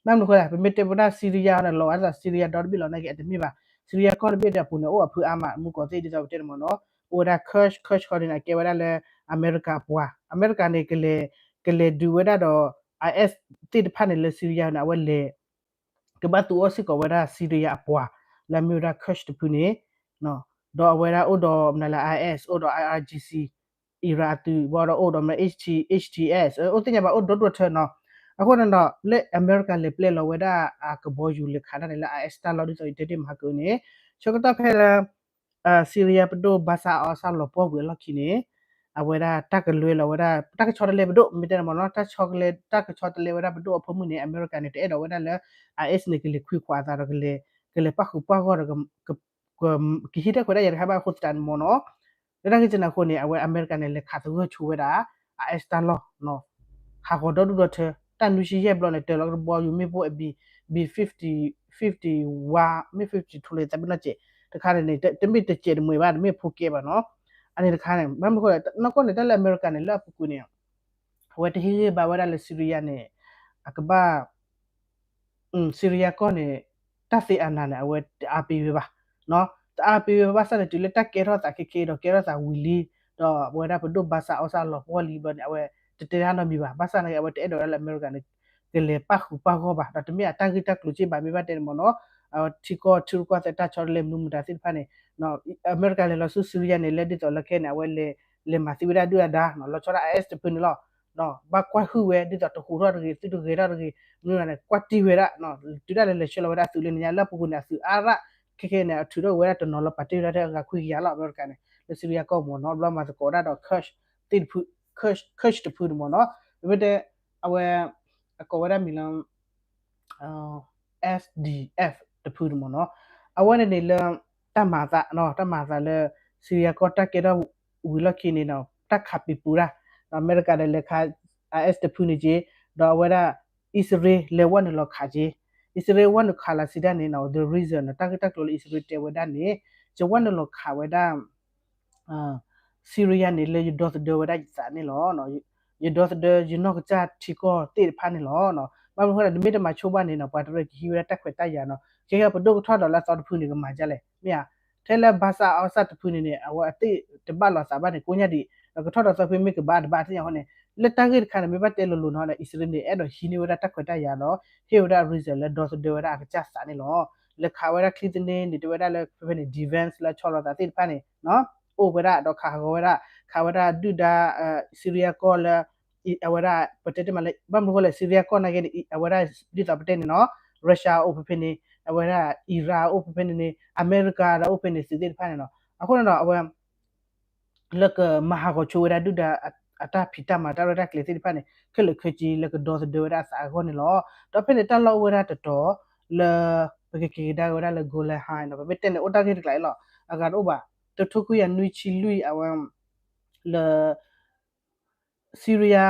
ဘၣ်မနုၤဃိလဲၣ် ပမ့ၢ်တဲဝဲဒၣ် Syria န့ၣ် လီၤဝဲဒၣ် Syria ဒီတဘ့ၣ်လီၤ နာ်က့အတမ့ၢ်ဘၣ် Syria ကီၢ်တဘ့ၣ်ဒီးအပူၤန့ၣ် အိၣ်အဖုအါမး မုၢ်ကီၢ်သ့ၣ်ဒ်သိးပတဲန့ၣ်မ့ၢ်နီၤ အိၣ်ဝဲဒၣ် Kurd Kurd ဃီန့ၣ် အကဲဝဲဒၣ်လၢ အမဲရကၤအပှၤ အမဲရကၤန့ၣ် ကလဲၤဒုးဝဲဒၣ်ဒီး IS သ့ၣ်တဖၣ်န့ၣ်လၢ Syria န့ၣ် အဝဲလဲၤ ကဘၣ်သူအီၤစ့ၢ်ကီးဝဲဒၣ် Syria အပှၤ လၢအမ့ၢ်ဝဲဒၣ် Kurd တဖုန့ၣ် ဒီးအဝဲဒၣ်အိၣ်ဒီးမနုၤလဲၣ် IS အိၣ်ဒီး IRGC Iran အသုး ဘၣ်ဒီးအိၣ်ဒီးမနုၤ HT HTS အိၣ်သ့ၣ်ညါဘၣ်အိၣ်ဒီဒူၣ်ထၢနီၤ အဃိန့ၣ်ဒီး လၢအမဲရကၤလဲၤပျဲလီၤဝဲဒၣ်အကဘီယူၤလဲၤခးတၢ်န့ၣ်လၢ IS တၢ်လီၢ်ဒ်သိးယတဲတ့ၢ်မဟါကန့ၣ် ဆၢကတီၢ်ဖဲလၢ Syria ပဒိၣ် Bashar al-Assad လီၤပှီၢ်ဝံၤအလီၢ်ခံန့ၣ် အဝဲဒၣ်တၢ်ကလွဲလီၤဝဲဒၣ် တၢ်ကဆီတလဲပဒိၣ် မ့ၢ်တဲန့ၣ်မ့ၢ်နီၤ တၢ်ဆီတလဲ တၢ်ကဆီတလဲဝဲဒၣ်ပဒိၣ်အဖၢမုၢ်န့ၣ် အမဲရကၤန့ၣ် တအဲၣ်ဒိးဝဲဒၣ်လၢ IS န့ၣ် ကလဲၤခွံခွးအသးဒီး ကလဲၤပၣ်ဃုာ်ပၣ်ဂီၢ်ဒီး ကဟံးတၢ်ခွဲးတၢ်ယာ်တခါဘၣ်အဃိသတးန့ၣ်မ့ၢ်နီၤ လၢတၢ်ဂ့ၢ်ကဲန့ၣ်အဃိန့ၣ် အဝဲအမဲရကၤန့ၣ် လဲၤခးသဂၢၢ်ဆိဝဲဒၣ် IS တၢ်လီၢ် ဟးဂီၤဒီဒူၣ်ဒီထၢ တၢ်နွံဆံယဲၢ်ဘျီန့ၣ် တၢၤလီၤကဘီယူၤမ့ၣ်ပိၢ်အဘံၤ fifty one မ့ၢ် fifty two လၢသးဘ့ၣ်နီၢ်စဲး တခါန့ၣ်န့ၣ် တမ့ၢ်တစဲးတမှဲၤဘၣ် တမ့ၢ်ဖိကဲဘၣ်နီၤ. အန့ၣ်တခါန့ၣ် ဘၣ်မနုၤဃိလဲၣ် နီၢ်ကီၢ်န့ၣ် တၢ်လၢအမဲရကၤန့ၣ် လၢအပူၤကွံာ်န့ၣ် အဝဲတဟ့ၣ်ဂံၢ်ဘါဝဲဒၣ်လၢ Syria န့ၣ် အကဘၣ် Syria ကီၢ်န့ၣ် တၢ်သ့အနၤန့ၣ် အဝဲတအါပ့ၤဝဲဘၣ် တအါပ့ၤဝဲဘၣ်ဆၣ်န့ၣ် တုၤလၢတၢ်ကဲထီၣ်သးခဲခဲဒီး ကဲထီၣ်သးဝံၤလံ ဒီးအဝဲဒၣ်ပဒိၣ်ဘါစၢ်အီၣ်စၢ်လီၤပှီၢ်လံဘျီန့ၣ် အဝဲတတဲတၢ်နီတမံၤဘၣ်. ဘၣ်ဆၣ်န့ၣ် အဝဲတအဲၣ်ဒိးဝဲဒၣ်လၢအမဲရကၤန့ၣ် ကလဲၤပၣ်ဃုာ်ပၣ်ဂီၢ်ဘၣ် ဒီးတမ့ၢ်အတၢ်ဂ့ၢ်တၢ်ကျိၤစ့ၢ်ဘၣ် မ့ၢ်ဘၣ်တဲန့ၣ်မ့ၢ်နီၤ ထံကီၢ်ထံရူၢ်ကီၢ်သဲးတၢ်ဆီတလဲမနုၤမတၤသ့ၣ်တဖၣ်န့ၣ် အမဲရကၤလဲၤလီၤဆူ Syria န့ၣ် လၢဒ်သိးလၢခဲန့ၣ် အဝဲလဲၤ လဲၤမၤသံဝဲဒၣ်ဒုၣ်ဒါဒါနီၤ လီၤဆီဒၣ် IS တဖုန့ၣ်လီၤ. ဘၣ်ကွၢ်ဟုၣ်ဝဲ ဒ်သိးတဟူးထီၣ်တဂ့ၤ သုတဂဲၤထီၣ်တဂ့ၤ မနုၤန့ၣ် ကွၢ်တံၢ်ဝဲဒၣ် တုၤဒၣ်လဲာ်လဲၤဆှၢလီၤဝဲဒၣ်အသုးလၢနညါ လၢအပူၤကွံာ်န့ၣ် အသုးအါရၣ် ခဲခဲန့ၣ် အထုးထီၣ်ဝဲဒၣ်တနီၤလၢပှၤတ့ၢ်ဝဲဒၣ်ထဲအဂၤခွံကယၤလီၤ အမဲရကၤန့ၣ် လၢ Syria ကီၢ်မ့ၢ်နီၤ ဘျီမၤသကိးဝဲဒၣ်ဒီး Kurd သ့ၣ်တဖု Kurd တဖုန့ၣ်မ့ၢ်နီၤ ပမ့ၢ်တဲ အဝဲ အကိးဝဲဒၣ်မံၤလၢ SDF တဖုန့ၣ်မ့ၢ်နီၤ အဝဲန့ၣ်န့ၣ်လၢ တၢ်မၤအသး တၢ်မၤအသးလၢ Syria ကီၢ်တၢ်ကဲထီၣ်ဝံၤလီၢ်ခံန့ၣ်ဒီး တၢ်ခးပံၤပူၤတၢ် အမဲရကၤဒီးလဲၤခး IS တဖုန့ၣ်က့ ဒီးအဝဲဒၣ် အံၣ်စရ့လးလဲၤဝဲနုာ်လီၤခးက့ အံၣ်စရ့လးဝဲနုာ်ခးလီၤစံးဒၣ်န့ၣ် the reason တၢ်ဂ့ၢ်တၢ်ကျိၤလၢအံၣ်စရ့လးတဲဝဲဒၣ်န့ၣ် ယဝဲနုာ်လီၤခးဝဲဒၣ် Syria န့ၣ် လၢယဒီသဒၢဝဲဒၣ်ယသးန့ၣ်လီၤ. ယဒီသဒၢယနီၢ်ကစၢ်ထံကီၢ်သ့ၣ်တဖၣ်န့ၣ်လီၤ. ဘၣ်မနုၤဃိလဲၣ် နမ့ၢ်တမၤဆိဘၣ်န့ၣ်နီၤ ပှၤတရၢကဟံးဝဲဒၣ်တၢ်ခွဲးတၢ်ယာ်နီၤ ခဲခဲပဒိၣ်ကထီၣ်ဒီးလၢအသီတဖုန့ၣ် ကမၤဒ်လဲၣ် မ့ၢ်ဧါ ထဲလၢဘါစၢ်အီၣ်စၢ်တဖုန့ၣ်န့ၣ် အဝဲအသ့ၣ်တဘၣ်လိာ်သးဘၣ်န့ၣ် ကိးညါဒံး ဒီးကထီၣ်ဒီးသီဖဲမ့ၢ်ကဘၣ်တဘၣ် သ့ၣ်ညါဃိန့ၣ် လၢတၢ်ဂ့ၢ်တခါန့ၣ် မ့ၢ်ဘၣ်တဲလိၤလိၤနီၤ အံၣ်စရ့လးန့ၣ် အဲၣ်ဒိးဟံးန့ၢ်ဝဲဒၣ်တၢ်ခွဲးတၢ်ယာ်ဒီး ဟ့ၣ်ဝဲဒၣ် reason လၢဒီသဒၢဝဲဒၣ်အကစၢ်သးန့ၣ်လီၤ. လဲၤခးဝဲဒၣ်ချံသန့န့ၣ် တဲဝဲဒၣ်လၢဖဲဖဲန့ၣ် defense လၢဆီလီၤသးသ့ၣ်တဖၣ်န့ၣ် အိၣ်ဝဲဒၣ်ဒီးခးဟးဂီၤဝဲဒၣ် ခးဝဲဒၣ်ဒုၣ်ဒါ Syria ကီၢ်လၢ အဝဲဒၣ် ပတဲတမးလၢ ဘၣ်မနုၤဃိလဲၣ် Syria ကီၢ်နာ်က့န့ၣ် အဝဲဒၣ်ဒ်သိးပတဲန့ၣ်နီၤ Russia အိၣ်ဖဲဖဲန့ၣ် အဝဲဒၣ် Iran အိၣ်ဖဲဖဲန့ၣ်န့ၣ် အမဲရကၤဒီးအိၣ်ဖဲန့ၣ်သုးသ့ၣ်တဖၣ်န့ၣ်နီၤ အဃိန့ၣ်ဒီးအဝဲ လၢကမၤဟးဂီၤဆိဝဲဒၣ်ဒုၣ်ဒါ အတၢ်ဖံးတၢ်မၤတၢ်ရဲၣ်တၢ်ကျဲၤသ့ၣ်တဖၣ်န့ၣ် ခဲလၢာ်ခဲဆ့လၢကဒီသဒၢဝဲဒၣ်အသးအဂီၢ်န့ၣ်လီၤ. ဒီးဖဲန့ၣ်တၢ်လီၢ်အိၣ်ဝဲဒၣ်တတီၤ လၢ ပကက့ၤကဒါက့ၤဝဲဒၣ်လၢ Golan Heights နီၤ ပမ့ၢ်တဲန့ၣ် အိၣ်တၢ်ဂ့ၢ်တကျါအံၤလီၤ အဂၤတအိၣ်ဘၣ် တထိခွံကယၤနွံဆံလွံၢ်အဝဲ လၢ Syria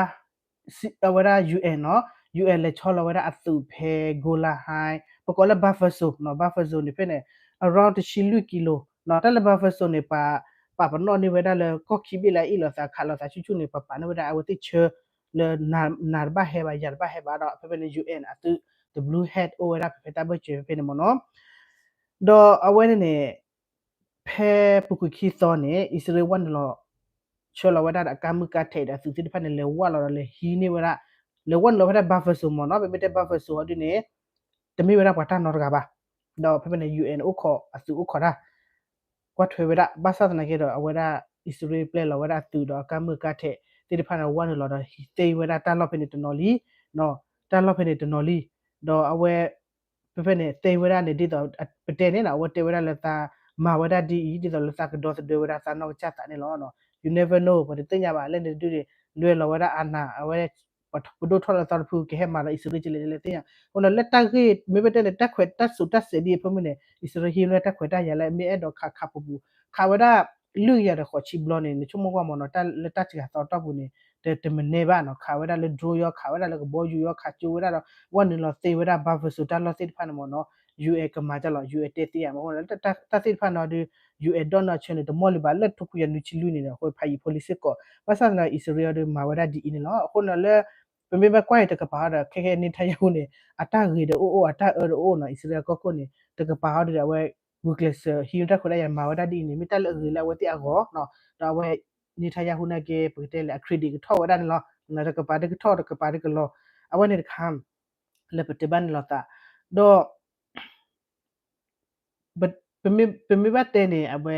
အဝဲဒၣ် UN နီၤ UN လဲၤဆီလီၤဝဲဒၣ်အသုးဖဲ Golan Heights ပကိးလၢ buffer zone နီၤ buffer zone န့ၣ်ဖဲန့ၣ် around တဆံလွံၢ်ကံလိနီၤ တၢ်လၢ buffer zone န့ၣ် ပှၤပာ်ပနီၣ်န့ၢ်ဝဲဒၣ်လၢကီၢ်ခံဘ့ၣ်လၢအအ့ၣ်လိာ်သးခးလိာ်သးဆူၣ်ဆူၣ်န့ၣ် ပှၤပာ်န့ၢ်ဝဲဒၣ်အဝဲသ့ၣ်ဆၢ လၢနၤတဘၣ်ဟဲဘၣ် ယၤတဘၣ်ဟဲဘၣ်ဒီး ဖဲဖဲန့ၣ် UN အသုး တဘျုးဟဲအိၣ်ဝဲဒၣ်ဖဲဖဲတၢ်ဘၢၣ်စၢၤဖဲဖဲန့ၣ်မ့ၢ်နီၤ ဒီးအဝဲန့ၣ်န့ၣ် ဖဲပူၤကွံာ်ခံသီန့ၣ် အံၣ်စရ့လးဝဲနုာ်လီၤ ဆှၢလီၤဝဲဒၣ်ဒီးအကါမုၢ်ကါထဲးဒီးအသုးသ့ၣ်တဖၣ်န့ၣ် လဲၤဝဲလီၤဒီးလဲၤဟံးန့ၢ်ဝဲဒၣ် လဲၤဝဲနုာ်လီၤဖဲဒၣ် buffer zone မ့ၢ်နီၤ ပမ့ၢ်တဲ buffer zone အီၤဒ်န့ၣ် တမ့ၢ်ဝဲဒၣ်ပှၤတၢ်နီတဂၤဘၣ် ဒီးဖဲဖဲန့ၣ် UN အိၣ်ခိးအသုးအိၣ်ခိးတၢ် ကွၢ်ထွဲဝဲဒၣ် ဘၣ်ဆၣ်သနာ်က့ဒီး အဝဲဒၣ်အံၣ်စရ့လးပျဲလီၤဝဲဒၣ်အသုးဒီးအကါမုၢ်ကါထဲးသ့ၣ်တဖၣ်န့ၣ် ဝဲနုာ်လီၤဒီးသ့ဝဲဒၣ်တၢ်လီၢ်ဖဲန့ၣ်တနီၤလံ တၢ်လီၢ်ဖဲန့ၣ်တနီၤလံ ဒီးအဝဲ ဖဲဖဲန့ၣ် သ့ဝဲဒၣ်န့ၣ် ဒ်သိးပတဲန့ၣ်နီၤ အဝဲတဲဝဲဒၣ်လၢသးမၤဝဲဒၣ်ဒ်အံၤ ဒ်သိးလၢသးကဒီသဒၢဝဲဒၣ်သးနီၢ်ကစၢ်သးန့ၣ်လီၤ. You never know ပှၤတသ့ၣ်ညါဘၣ် လၢန့ၣ်တဒုန့ၣ် လွဲလီၤဝဲဒၣ်အနၢ် အဝဲ ပဒိၣ်ထီၣ်လၢသီတဖု ကဟဲမၤဒီးအံၣ်စရ့လးကလဲၣ်လဲၣ်သ့ၣ်ညါ အဃိန့ၣ် လၢတၢ်ဂ့ၢ် မ့ၢ်ပတဲန့ၣ် တၢ်ခွဲးတၢ်စိာ်တၢ်စဲးဒ်အံၤအဖၢမုၢ်န့ၣ် အံၣ်စရ့လးဟံးန့ၢ်တၢ်ခွဲးတၢ်ယာ်လၢအမ့ၢ်အဲၣ်ဒိးခးခးပူၤပူၤ ခးဝဲဒၣ် လွံၢ်ကယၤဒီးဃိးဆံဘျီန့ၣ် နဆိကမိၣ်ကွၢ်မ့ၢ်နီၤ လၢတၢ်စှၤသီတီၢ်ပူၤန့ၣ် တမနုၤဘၣ်နီၤ ခးဝဲဒၣ်လၢ drone ယီၤ ခးဝဲဒၣ်လၢကဘီယူၤယီၤ ခးကၠိဝဲဒၣ်ဒီး ဝဲနုာ်လီၤသ့ဝဲဒၣ် buffer zone တၢ်လီၢ်သ့ၣ်တဖၣ်န့ၣ်မ့ၢ်နီၤ UN ကမၤတၢ်လီၤ UN တဲသ့ဧါမ့ၢ်အဃိန့ၣ် တၢ်သ့ၣ်တဖၣ်န့ၣ်ဒီး UN ဒီးနီၢ်ဆၢန့ၣ် တမီၢ်လံဘၣ်လၢထိခွံကယၤနွံဆံလွံၢ်န့ၣ်ဒီး အဃိဖးယံာ်ဖိလံစ့ၢ်ကီး ဘၣ်ဆၣ်သနာ်က့ အံၣ်စရ့လးဒီးမၤဝဲဒၣ်ဒ်အံၤန့ၣ်လီၤ. အဃိန့ၣ်လၢ ပမ့ၢ်ဘၣ်ကွၢ်အံၤတကပၤဒီး ခဲခဲန့ၣ် Netanyahu န့ၣ် အတၢ်ဂ့ၤဒီးအိၣ်အိၣ် အတၢ်အၢဒီးအိၣ်နီၤ အံၣ်စရ့လးကီၢ်ခိၣ်န့ၣ် တကပၤဟီဒီး အဝဲ ဂုာ်ကျဲးစၢး ဟံးန့ၢ်တၢ်ခွဲးတၢ်ယာ်မၤဝဲဒၣ်ဒ်အံၤန့ၣ် မ့ၢ်တၢ်လၢအဂ့ၤလၢအဝဲသ့ၣ်အဂီၢ်နီၤ ဒီးအဝဲ Netanyahu နာ်က့ ပကတဲလဲၣ် အ credit ကထီၣ်ဝဲဒၣ်န့ၣ်လီၤ. တကပၤဒ်ကထီၣ် တကပၤဒ်ကလီၤ အဝဲန့ၣ်တခါ လၢပတဲဘၣ်န့ၣ်လီၤသး ဒီး ပမ့ၢ်ဘၣ်တဲန့ၣ် အဝဲ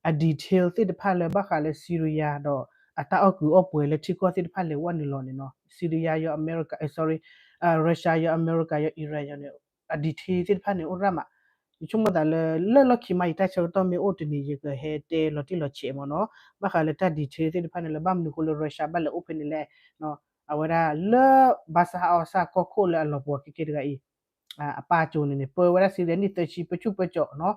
အ detail သ့ၣ်တဖၣ်လၢဘၣ်ဃးလၢ Syria ဒီး အတၢ်အီၣ်ကုာ်အီၣ်ပှဲၤလၢထံကီၢ်သ့ၣ်တဖၣ်လဲၤဝဲနုာ်လီၤန့ၣ်နီၤ Syria ယီၤ America, sorry, Russia ယီၤ America ယီၤ Iran ယီၤန့ၣ် အ detail သ့ၣ်တဖၣ်န့ၣ်အိၣ်ရၣ်မး ယဆိကမိၣ်သးလၢ လၢလီၢ်ခံမး ယတၢ်ဆၢကတီၢ်မ့ၢ်အိၣ်တနံၤ ယကဟဲတဲလီၤတံၢ်လီၤဆဲးမ့ၢ်နီၤ ဘၣ်ဃးလၢတၢ် detail သ့ၣ်တဖၣ်န့ၣ်လၢ ဘၣ်မနုၤအဃိလၢ Russia ဘၣ်လဲၤအိၣ်ဖဲန့ၣ်လဲၣ် အဝဲဒၣ်လၢ ဘါစၢ်အီၣ်စၢ်ကီၢ်ခိၣ်လၢအလီၤပှီၤခဲကဲတဂၤအံၤ အပၢ်ကၠိန့ၣ်န့ၣ် ပၢဝဲဒၣ် Syria နံၣ်သၢဆံ ပဆူၣ်ပၢကၠီ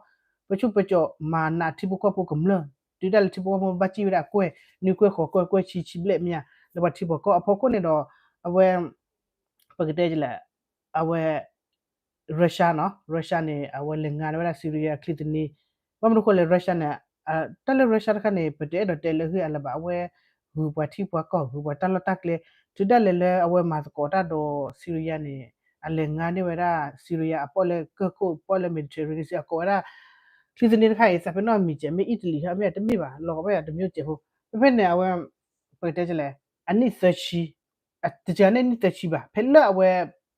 ပဆူၣ်ပၢကၠီ မၤနးထံဖိကီၢ်ဖိကမျၢၢ် တုၤဒၣ်လဲာ်ထံဖိကီၢ်ဖိဘၣ်စံၣ်ဝဲဒၣ်ကွဲၢ် နွံကွဲၢ်ဃိးကွဲၢ်ကွဲၢ်ဆံဆံဘျဲၣ်မ့ၢ်ဧါ လၢပှၤထံဖိကီၢ်ဖိအဖီခိၣ်န့ၣ်ဒီး အဝဲ ပကတဲလဲၣ် အဝဲ Russia နီၤ, Russia န့ၣ် အဝဲလဲၤငါန့ၢ်ဝဲဒၣ် Syria ချံသနံ, ဘၣ်မနုၤဃိလဲၣ် Russia န့ၣ် တၢ်လၢ Russia တခါန့ၣ် ပတအဲၣ်ဒိးတဲလၢအဂ့ၢ်အလၢၤဘၣ်, အဝဲဂုၤပှၤထံပှၤကီၢ် ဂုၤပှၤတၢ်လီၢ်တၢ်ကျဲ, တုၤဒၣ်လဲာ်လၢအဝဲမၤသကိးတၢ်ဒီး Syria န့ၣ် အလဲၤငါန့ၢ်ဝဲဒၣ် Syria အပီၣ်လၢကၢၢ်ခိၣ် ပီၣ်လၢ Mediterranean Sea အကိးဝဲဒၣ် ချံသနံတခါအံၤ သးပ့ၤနီၣ်မံၤစဲး မ့ၢ် Italy ဟဲမ့ၢ်တမ့ၢ်ဘၣ် လီၤကီးဘၣ်ယၤတမျိုးစဲးဖိ, ဖဲဖဲန့ၣ် အဝဲ ပကတဲလဲၣ် အနံၣ်သၢဆံ, တစှၤန့ၢ်နံၣ်သၢဆံဘၣ် ဖဲလၢအဝဲ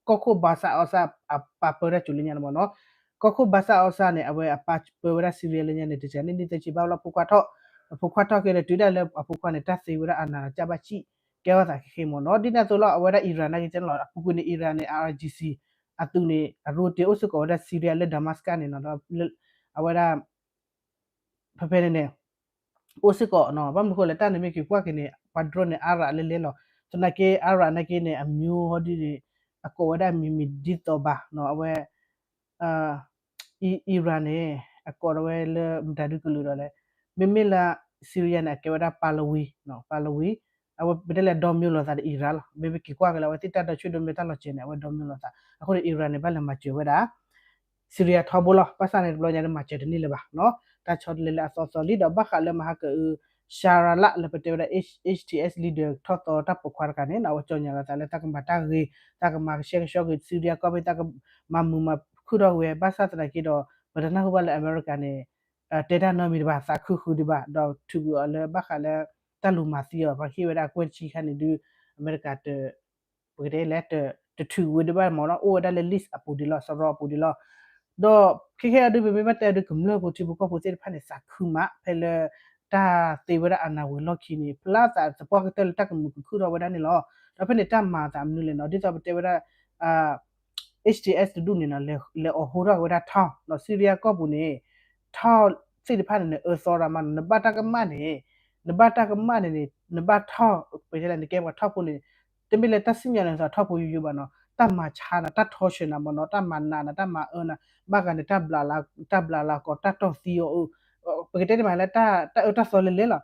ကီၢ်ခိၣ် Bashar al-Assad အပာ်ပၢတၢ်စူၤလၢညါန့ၣ်မ့ၢ်နီၤ, ကီၢ်ခိၣ် Bashar al-Assad န့ၣ် အဝဲအပာ်ပၢဝဲဒၣ် Syria လၢညါန့ၣ် တစှၤန့ၢ်နံၣ်သၢဆံဘၣ်လီၤ ဖိခွါထီၣ်, အဖိခွါထီၣ်က့ၤဒီး တုၤဒၣ်လၢအဖိခွါန့ၣ် တၢ်သ့ဝဲဒၣ်အနၢ်ဒီးကၢ်ဘၣ်ဆံၣ် ကဲထီၣ်သးဃ့ဃ့မ့ၢ်နီၤ, ဒ်န့ၣ်အသိးလီၤ အဝဲဒၣ် Iran နာ်က့ ကဲလီၤ အပူၤကွံာ်န့ၣ် Iran န့ၣ် IRGC အသုးန့ၣ် အရူတ့ၢ်အိၣ်စ့ၢ်ကီးဝဲဒၣ် Syria လၢ Damascus န့ၣ်နီၤ, ဒီး အဝဲဒၣ် ဖဲဖဲန့ၣ်န့ၣ် အိၣ်စ့ၢ်ကီးနီၤ, ဘၣ်မနုၤဃိလဲၣ် တၢ်န့ၣ်မ့ၢ်က့ၤကွၢ်က့ၤန့ၣ် ပှၤ drone န့ၣ် Arab လဲလဲလီၤ, သနာ်က့ Arab နာ်က့န့ၣ် အမျိုးဟီဒ်န့ၣ် အကိးဝဲဒၣ်မံၤမံၤဒ်သိးဘၣ်, အဝဲ Iran န့ၣ် အကိးဝဲလၢမတၤဒုကလုာ်ဒီးလဲၣ်, မ့မ့ၢ်လၢ Syria န့ၣ် အကဲဝဲဒၣ် Pahlavi, Pahlavi, အဝဲပတဲလဲၣ်ဒီမၠိလိာ်သးဒီး Iran လီၤ, မ့မ့ၢ်က့ၤကွၢ်က့ၤလၢအဝဲသ့ၣ်တၢ်ဒီဆူၣ်ဒီမဲတၢ်လီၤစဲၤန့ၣ် အဝဲဒီမၠိလိာ်သး, အဃိန့ၣ် Iran န့ၣ် ဘၣ်လဲၤမၤစၢၤဝဲဒၣ် Syria ထီဘိလီၤ, ဘၣ်ဆၣ်န့ၣ် တဘျီညါန့ၣ် မၤစၢၤတန့ၢ်လၢၤဘၣ်နီၤ, တၢ်ဆီတလဲလၢအသီသီလံဒီး ဘၣ်ဃးလၢမဟါကအု Sharala လၢပတဲဝဲဒၣ် H- HTS leader ထီၣ်သီတၢ်ပိာ်ခွါတဂၤန့ၣ် အဝဲကၠီညါလီၤသးလၢတၢ်ကမၤတၢ်ဂ့ၤ, တၢ်ကမၤကဆှဲကဆှီက့ၤ Syria ကီၢ်ဖဲ တၢ်ကမၤမုာ်မၤခုၣ်ထီၣ်ဝဲ ဘၣ်ဆၣ်သနာ်က့ဒီး ပတနၢ်ဟူဘၣ်လၢအမဲရကၤန့ၣ် တဲတၢ်နီတမံၤတဘၣ် သးခုဃုာ်ဒံးဘၣ် ဒီးထုးကွံာ်အီၤလၢဘၣ်ဃးလၢ တၢ်လူၤမၤသံအီၤ ပှၤဟ့ၣ်ဝဲဒၣ်အကွဲၢ်တဆံခါန့ၣ်ဒုး အမဲရကၤ ပကတဲလဲၣ် တထုးဝဲဒံးဘၣ်မ့ၢ်နီၤ, အိၣ်ဝဲဒၣ်လၢ list အပူၤဒံးလီၤ, စရီအပူၤဒံးလီၤ, ဒီးခဲခဲအံၤဒုး ပမ့ၢ်ဘၣ်တဲအီၤဒုး ကမျၢၢ်ဖိထံဖိကီၢ်ဖိသ့ၣ်တဖၣ်န့ၣ် သးခုမး ဖဲလၢ တၢ်သ့ဝဲဒၣ်အနၢ်ဝံၤလီၢ်ခံန့ၣ် ဖျါသးသပှၢ်ကတၢၢ်လၢတၢ်ကမုာ်ကခုၣ်ထီၣ်ဝဲဒၣ်န့ၣ်လီၤ. ဒီးဖဲန့ၣ်တၢ်မၤအသးမနုၤလဲၣ်နီၤ, ဒ်သိးပတဲဝဲဒၣ် H T S တဒူၣ်န့ၣ်နီၤ လဲၤအီၣ်ဟိထီၣ်က့ၤဝဲဒၣ်ထီၣ်နီၤ, Syria ကီၢ်ပူၤန့ၣ် ထီၣ်သ့ၣ်တဖၣ်န့ၣ်န့ၣ် အၢသီရၤမးနီၤ, နဘၣ်တၢ်ကမၣ်န့ၣ်, နဘၣ်တၢ်ကမၣ်န့ၣ်န့ၣ် နဘၣ်ထီၣ် ပတဲလဲၣ် နကဲပှၤထီၣ်ဖိန့ၣ် တမ့ၢ်လၢတၢ်စံၣ်ညီၣ်န့ၣ်သိးထီၣ်ဖိယိယိဘၣ်နီၤ, တၢ်မၤဆါနၤ တၢ်ထီဆှၢနၤမ့ၢ်နီၤ, တၢ်မၤနးနၤ တၢ်မၤအၢနၤ, ဘၣ်ဂၤန့ၣ် တၢ်ဘျးလၤကီး တၢ်တီၢ်သံအီၤအိၣ်, ပကတဲန့ၣ်မးလၢ တၢ်အၢတၢ်သီလဲၤလဲၤလီၤ.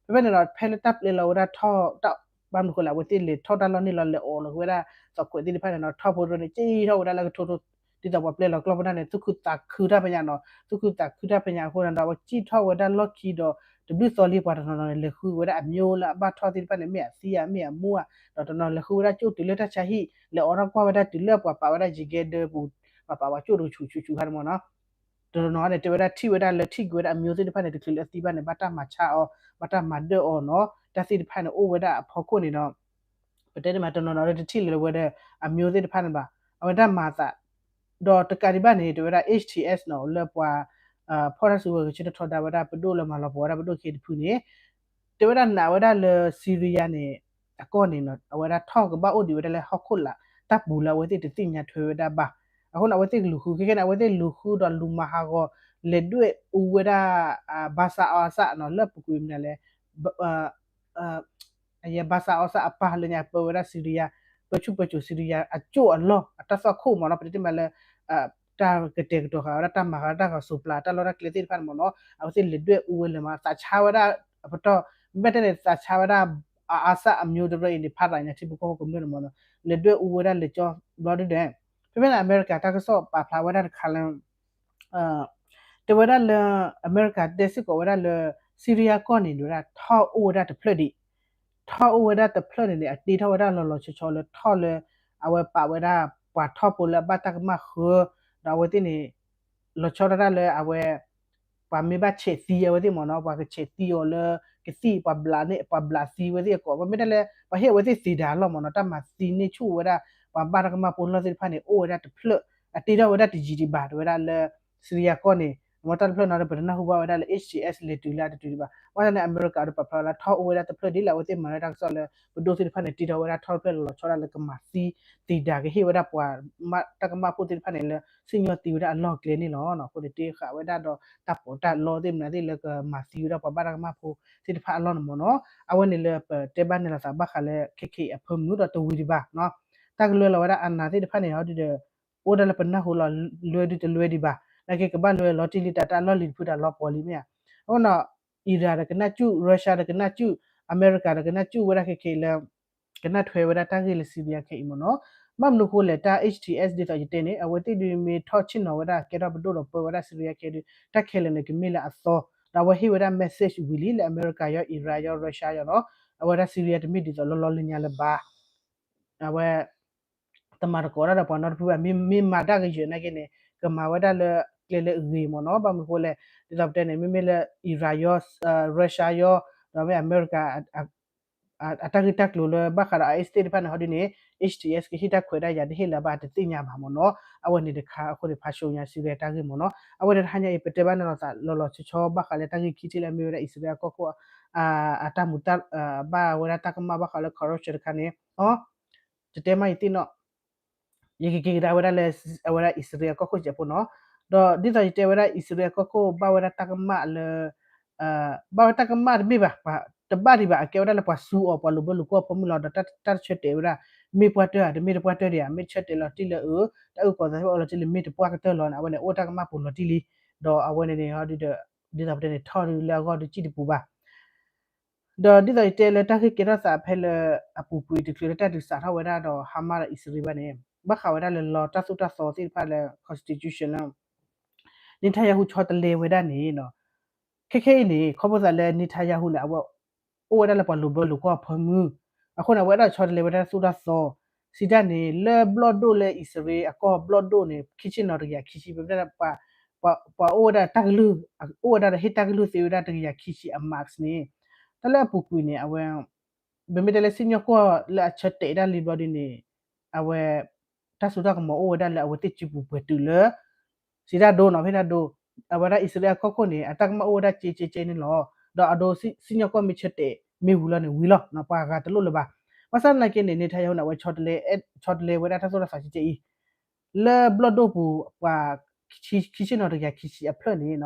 ဖဲဖဲန့ၣ်ဒီး ဖဲလၢတၢ်ပျဲလီၤဝဲဒၣ်ထီၣ် တၢ်ဘၣ်မနုၤဃိလဲၣ် အဝဲသ့ၣ်လဲၤထီၣ်တၢ်လီၢ်န့ၣ်လီၤ လဲၤအီၣ်လီၤက့ၤဝဲဒၣ် သီးခွဲးသ့ၣ်တဖၣ်န့ၣ်နီၤ, ထီၣ်ဖိတရၢန့ၣ် ကံၣ်ထီၣ်ဝဲဒၣ်လၢကထိထိ ဒ်သိးပှၤပျဲလီၤကျီၢ်ပနၢ်န့ၣ် သူၣ်ခုသးခုတၢ်ဖဲညါနီၤ, သူၣ်ခုသးခုတၢ်ဖဲညါအဃိန့ၣ်ဒီး အဝဲကံၣ်ထီၣ်ဝဲဒၣ်လီၢ်ခံဒီး တဘျုးသီလံ ပှၤတနီၤနီၤန့ၣ် လဲၤဃုဝဲဒၣ်အမျိုးလၢအဘၣ်ထီၣ်သ့ၣ်တဖၣ်န့ၣ် မ့ၢ်အသံဧါ မ့ၢ်အမူဧါ, ဒီးတနီၤလဲၤဃုဝဲဒၣ်ကၠိၣ်တုၤလၢတၢ်ဆါဟံၣ် လဲၤအိးထီၣ်ကွၢ်ဝဲဒၣ်တုၤလၢပှၤပာ်ဝဲဒၣ်ယံၤကဲဒၢပူၤ, ပှၤပာ်ဝဲကၠိၣ်တကဆူးဆူးဆူးခါန့ၣ်မ့ၢ်နီၤ တနီၤန့ၣ် တဲဝဲဒၣ်ထံၣ်ဝဲဒၣ်လၢထံၣ်ကွံာ်ဝဲဒၣ်အမျိုးသ့ၣ်တဖၣ်န့ၣ် တချုးလၢအသံဘၣ်န့ၣ် ဘၣ်တၢ်မၤဆါအီၤ ဘၣ်တၢ်မၤဒၢၣ်အီၤနီၤ, တၢ်သ့ၣ်တဖၣ်န့ၣ် အိၣ်ဝဲဒၣ်အဖီခိၣ်န့ၣ်ဒီး ပတဲန့ၣ်မး တနီၤနီၤလၢတထံၣ်လၢၤဝဲဒၣ်အမျိုးသ့ၣ်တဖၣ်န့ၣ်ဘၣ်, အဝဲတၢ်မၤအသး ဒီးတကးဒံးဘၣ်န့ၣ် တဲဝဲဒၣ် H T S နီၤ လၢပှၤ ဖီၣ်တၢ်စုကဝဲၤဂဲၤဆၢထၢၣ်ထီဒါဝဲဒၣ်ပဒိၣ်လၢမၤလီၤပှီၢ်ဝဲဒၣ်ပဒိၣ်ခဲအံၤတဖုန့ၣ် တဲဝဲဒၣ်နာ်ဝဲဒၣ်လၢ Syria န့ၣ် အကီၢ်န့ၣ်နီၤ အဝဲဒၣ်ထီၣ်ကဘၣ်အိၣ်ဒံးဝဲဒၣ်လၢဟီၣ်ခိၣ်လာ် တၢ်ပူၤလၢအဝဲသ့ၣ်တသ့ၣ်ညါထွဲဝဲဒၣ်ဘၣ်. အဃိန့ၣ် အဝဲသ့ၣ်ကလူၤဃု ခဲခဲန့ၣ် အဝဲသ့ၣ်လူၤဃုဒီးလူၤမၤဟးဂီၤ လဲၤဒွဲၣ်အူဝဲဒၣ် Bashar al-Assad နီၤ လၢပူၤကွံာ်မနုၤလဲၣ် Bashar al-Assad အပၢ်လၢညါပၢဝဲဒၣ် Syria ပၢဆူၣ်ပၢစိး Syria အကၠိၣ်အလီၢ် အတၢ်သွၣ်ခိၣ်မ့ၢ်နီၤ ပတဲတ့ၢ်မးလၢ တၢ်ကတဲာ်ကတီၤဃာ်ဝဲဒၣ် တၢ်မၤဃာ်တၢ်ဂီၤစိးပျၢ် တၢ်လီၢ်တၢ်ကျဲသ့ၣ်တဖၣ်န့ၣ်မ့ၢ်နီၤ အဝဲသ့ၣ်လဲၤဒွဲၣ်အူဝဲလဲၤမၤသးဆါဝဲဒၣ် အပတီၢ် မ့ၢ်တဲန့ၣ် သးဆါဝဲဒၣ် Assad အမျိုးတရၢအံၤန့ၣ် ဖးသးညါထံဖိကီၢ်ဖိကမျၢၢ်န့ၣ်မ့ၢ်နီၤ လဲၤဒွဲၣ်အူဝဲဒၣ်လဲၤကၠီဘျီဒုဒီး ဖဲဖဲန့ၣ် အမဲရကၤတၢ်ကစီၣ်ပာ်ဖျါဝဲဒၣ်တခါလၢ တဲဝဲဒၣ်လၢ အမဲရကၤတဲစ့ၢ်ကီးဝဲဒၣ်လၢ Syria ကီၢ်န့ၣ် ဒဝဲဒၣ်ထီၣ်အိၣ်ဝဲဒၣ်တဖျၢၣ်ဒံး ထီၣ်အိၣ်ဝဲဒၣ်တဖျၢၣ်န့ၣ်န့ၣ် အတ့ထီၣ်ဝဲဒၣ်လီၤလီၤဆီဆီလၢထီၣ်လၢ အဝဲပာ်ဝဲဒၣ်ပှၤထီၣ်ဖိလၢအဘၣ်တၢ်ကမၣ်ဃၢ ဒီးအဝဲသ့ၣ်န့ၣ် လီၤဆီဒၣ်တၢ်လၢအဝဲ ပှၤမ့ၢ်ဘၣ်ဆဲးသံအဝဲသ့ၣ်မ့ၢ်နီၤ ပှၤကဆဲးသံအီၤလၢ ကသံၣ်ပှၤဘျးန့ၣ် ပှၤဘျးသံဝဲသ့ၣ်အကိး ပမ့ၢ်တဲလၢ ပှၤဟ့ၣ်အဝဲသ့ၣ်သံးဒၣ်လီၤမ့ၢ်နီၤ တၢ်မၤသံန့ၢ်ဆူၣ်ဝဲဒၣ် ပှၤဘၣ်တၢ်ကမၣ်ဖိလီၢ်သ့ၣ်တဖၣ်န့ၣ် အိၣ်ဝဲဒၣ်တဖျၢၣ် အတ့ထီၣ်ဝဲဒၣ်တယံာ်ဒံးဘၣ် တဲဝဲဒၣ်လၢ Syria ကီၢ်န့ၣ် အမ့ၢ်တၢ်တဖျၢၣ်နီၤ ပတနၢ်ဟူဘၣ်ဝဲဒၣ်လၢ H T S လဲၤတုၤလၢအတတုၤဒံးဘၣ် ဘၣ်ဆၣ်န့ၣ် အမဲရကၤဒီးပာ်ဖျါလၢထီၣ်အိၣ်ဝဲဒၣ်တဖျၢၣ်ဒ်လၢအဝဲသ့ၣ်မၤလၢတၢ်ကစီၣ်လၢ ပဒိၣ်သ့ၣ်တဖၣ်န့ၣ် တ့ထီၣ်ဝဲဒၣ်ထီၣ်တဖျၢၣ်လီၤဆီဒၣ်လၢကမၤသံ သံးဒၣ်ကဟ့ၣ်ဝဲဒၣ်ပှၤ တၢ်ကမၣ်ဖိသ့ၣ်တဖၣ်န့ၣ်လၢ စံၣ်ညီၣ်သံဝဲဒၣ်အလီၢ်အကျဲန့ၣ်လီၤ. အဃိန့ၣ် တ့ဃာ်ဝဲဒၣ်ဒီးတၢ်ပီးတၢ်လီသ့ၣ်မနုၤသ့ၣ်လၢကမၤသံဝဲဒၣ်ပှၤဘၣ်တၢ်ကမၣ်ဖိသ့ၣ်တဖၣ်အလီၢ်န့ၣ်မ့ၢ်နီၤ အဝဲန့ၣ်လၢပတဲဘၣ်န့ၣ်လီၤသးဘၣ်ဃးလၢ ခဲခဲအံၤအဖၢမုၢ်ဒီးတဝံၤဒံးဘၣ် တၢ်ကလွဲလီၤဝဲဒၣ်အနၢ်သ့ၣ်တဖၣ်န့ၣ် ဟီဒုဒီး အိၣ်ဒၣ်လၢပနၢ်ဟူလီၤလွဲဒုတလွဲဒံးဘၣ် နာ်က့ကဘၣ်လွဲလီၤတံၢ်လံတၢ်တၢ်လီၢ်လံၤတဖုတၢ်လီၤပှီၤလံမ့ၢ်ဧါ အဃိနီၤ Iran ဒီးကနၣ်စူၣ် Russia ဒီးကနၣ်စူၣ် အမဲရကၤဒီးကနၣ်စူၣ်ဝဲဒၣ်ခဲခဲအံၤလၢ ကနၣ်ထွဲဝဲဒၣ်တၢ်ဂ့ၢ်လၢ Syria ခဲအံၤမ့ၢ်နီၤ ဘၣ်မနုၤဃိလဲၣ် တၢ် H T S ဒ်သိးယတဲန့ၣ် အဝဲသ့ၣ်ဒုးမ့ၢ်ထီၣ်ဆ့ၣ်နီၤဝဲဒၣ်ကဲထီၣ်ပဒိၣ်ဒီးပၢဝဲဒၣ် Syria ခဲဒုး တၢ်ခဲလၢာ်န့ၣ် ကမ့ၢ်လၢအသီ, ဒီးအဝဲဟ့ၣ်ဝဲဒၣ် message ဝံၤလံလၢအမဲရကၤယီၤ Iran ယီၤ Russia ယီၤနီၤ, အဝဲဒၣ် Syria တမ့ၢ်ဒ်သိးလီၤလီၤလၢညါလၢၤဘၣ်. အဝဲ တမၤသကိးတၢ်ဒီးပှၤနီတဖုဘၣ်, မ့မ့ၢ်မၤတၢ်ဂ့ၤယုာ်နာ်က့န့ၣ် ကမၤဝဲဒၣ်လၢကျဲလၢအဂ့ၤမ့ၢ်နီၤ, ဘၣ်မနုၤဃိလဲၣ် ဒ်သိးပတဲန့ၣ် မ့မ့ၢ်လၢ Iran ယီၤ Russia ယီၤ ဒီးမ့ၢ်အမဲရကၤ အတၢ်ဂ့ၢ်တၢ်ကျိၤလၢဘၣ်ဃးဒီးအ state တဖၣ်န့ၣ် ဟီဒ်န့ၣ် H T S ကဟ့ၣ်တၢ်ခွဲးတၢ်ယာ်တဟ့ၣ်လၢၤဘၣ်တသ့ၣ်ညါဘၣ်မ့ၢ်နီၤ, အဝဲန့ၣ်တခါအဃိန့ၣ် ဖးဆှိညါ Syria တၢ်ဂ့ၢ်မ့ၢ်နီၤ, အဝဲန့ၣ်တဟါညါအံၤ ပတဲဘၣ်န့ၣ်လီၤသးလီၤလီၤဆီဆီဘၣ်ဃးလၢတၢ်ဂ့ၢ်ခံထံၣ်လၢအမ့ၢ်ဝဲဒၣ် အံၣ်စရ့လးကီၢ်ခိၣ် အတၢ်မူ ဘၣ်ဝဲဒၣ်တၢ်ကမၣ်ဘၣ်ဃးလၢ corruption တခါန့ၣ် တတဲမ့ၢ်ယသ့ၣ်နီၣ် ယကက့ၤကဒါဝဲဒၣ်လၢ အဝဲဒၣ်အံၣ်စရ့လးကီၢ်ခိၣ်စဲးဖိနီၤ, ဒီးဒ်သိးယတဲဝဲဒၣ်အံၣ်စရ့လးကီၢ်ခိၣ်ဘၣ်ဝဲဒၣ်တၢ်ကမၣ်လၢ ဘၣ်ဝဲတၢ်ကမၣ်တမ့ၢ်ဘၣ်, တဘၣ်ဒံးဘၣ် အကဲဝဲဒၣ်လၢပှၤစူအီၤ ပှၤလိာ်ဘၢလိာ်ကွီၢ်အဖၢမုၢ်လီၤ ဒီးတၢ်တဆၢတဲာ်ဝဲဒၣ် မ့ၢ်ပှၤတၢၢ်ဧါ တမ့ၢ်တပှၤတၢၢ်ဒံးဧါ မ့ၢ်တဆၢတဲာ်လီၤတံၢ်လၢအ တၢ်အုၣ်ကီၤသးအိၣ်လီၤတံၢ်လၢမ့ၢ်တပှၢ်ကတၢၢ်လီၤန့ၣ် အဝဲန့ၣ်အိၣ်တၢ်ကမၣ်ပူၤလီၤတံၢ်လံ, ဒီးအဝဲန့ၣ်န့ၣ် ဒ်သိးပတဲန့ၣ် ထီၣ်ဒုးလၢအဂီၢ်ဒုးစံၣ်တပူၤဘၣ် ဒီးဒ်သိးယတဲလၢတၢ်ဂ့ၢ်ကဲထီၣ်သးဖဲလၢအပူၤကွံာ်တချုးလၢတၢ်ဒုးစးထီၣ်ဝဲဒၣ်ဒီး Hamas ဒီးအံၣ်စရ့လးဘၣ်န့ၣ် ဘၣ်ဃးဝဲဒၣ်လၢလီတၢ်သိၣ်တၢ်သီသ့ၣ်တဖၣ်လၢ constitution လၢ Netanyahu ဆီတလဲဝဲဒၣ်န့ၣ် ခဲခဲအံၤန့ၣ် ခီဖျိသးလၢ Netanyahu န့ၣ် အဝဲ အိၣ်ဝဲဒၣ်လၢပှၤလိာ်ဘၢလိာ်ကွီၢ်အဖၢမုၢ်, အဃိန့ၣ် အဝဲဒၣ်ဆီတလဲဝဲဒၣ်တၢ်သိၣ်တၢ်သီ, စံးတၢ်န့ၣ် လၢဘျီၣ်ဒိၣ်လၢအံၣ်စရ့လးအကီၢ်ဘျီၣ်ဒိၣ်န့ၣ် ခံဆံနီၤတကယၤခံဆံ ပမ့ၢ်တဲ ပှၤအိၣ်ဝဲဒၣ်တၢ်ကလုၢ် အိၣ်ဝဲဒၣ်ဒီးဟ့ၣ်တၢ်ကလုၢ်သ့ဝဲဒၣ်တကယၤခံဆံအ marks န့ၣ် တၢ်လၢအပူၤကွံာ်န့ၣ် အဝဲ ပမ့ၢ်တဲလၢစံၣ်ညီၣ်ကွီၢ်လၢအဆၢတဲာ်ဒၣ်လံဘျီဒ်န့ၣ် အဝဲ တၢ်စိတၢ်ကမီၤအိၣ်ဝဲဒၣ်လၢအဝဲသ့ၣ်စုပူၤပှဲၤတုၤလၢ စံးတၢ်ဒိနီၤ ဖဲဒၣ်ဒိ အဝဲဒၣ်အံၣ်စရ့လးကီၢ်ခိၣ်န့ၣ် အတၢ်ကမၣ်အိၣ်ဝဲဒၣ်ကဲကဲကဲန့ၣ်လီၤ. ဒီးအဒိ စံၣ်ညီၣ်ကွီၢ်မ့ၢ်ဆၢတဲာ်မ့ၢ်ဝံၤလီၤန့ၣ်ဝံၤလီၤ ပှၤဂၤတလိၣ်လၢၤဘၣ်. ဘၣ်ဆၣ်သနာ်က့န့ၣ် Netanyahu န့ၣ် အဝဲ ဆီတလဲဝဲဒၣ်တၢ်သိၣ်တၢ်သီကဲကဲအံၤ လၢဘျီၣ်ဒိၣ်ပူၤ ပှၤ ခံဆံနီၤတကယၤခံဆံအဖျၢၣ်န့ၣ်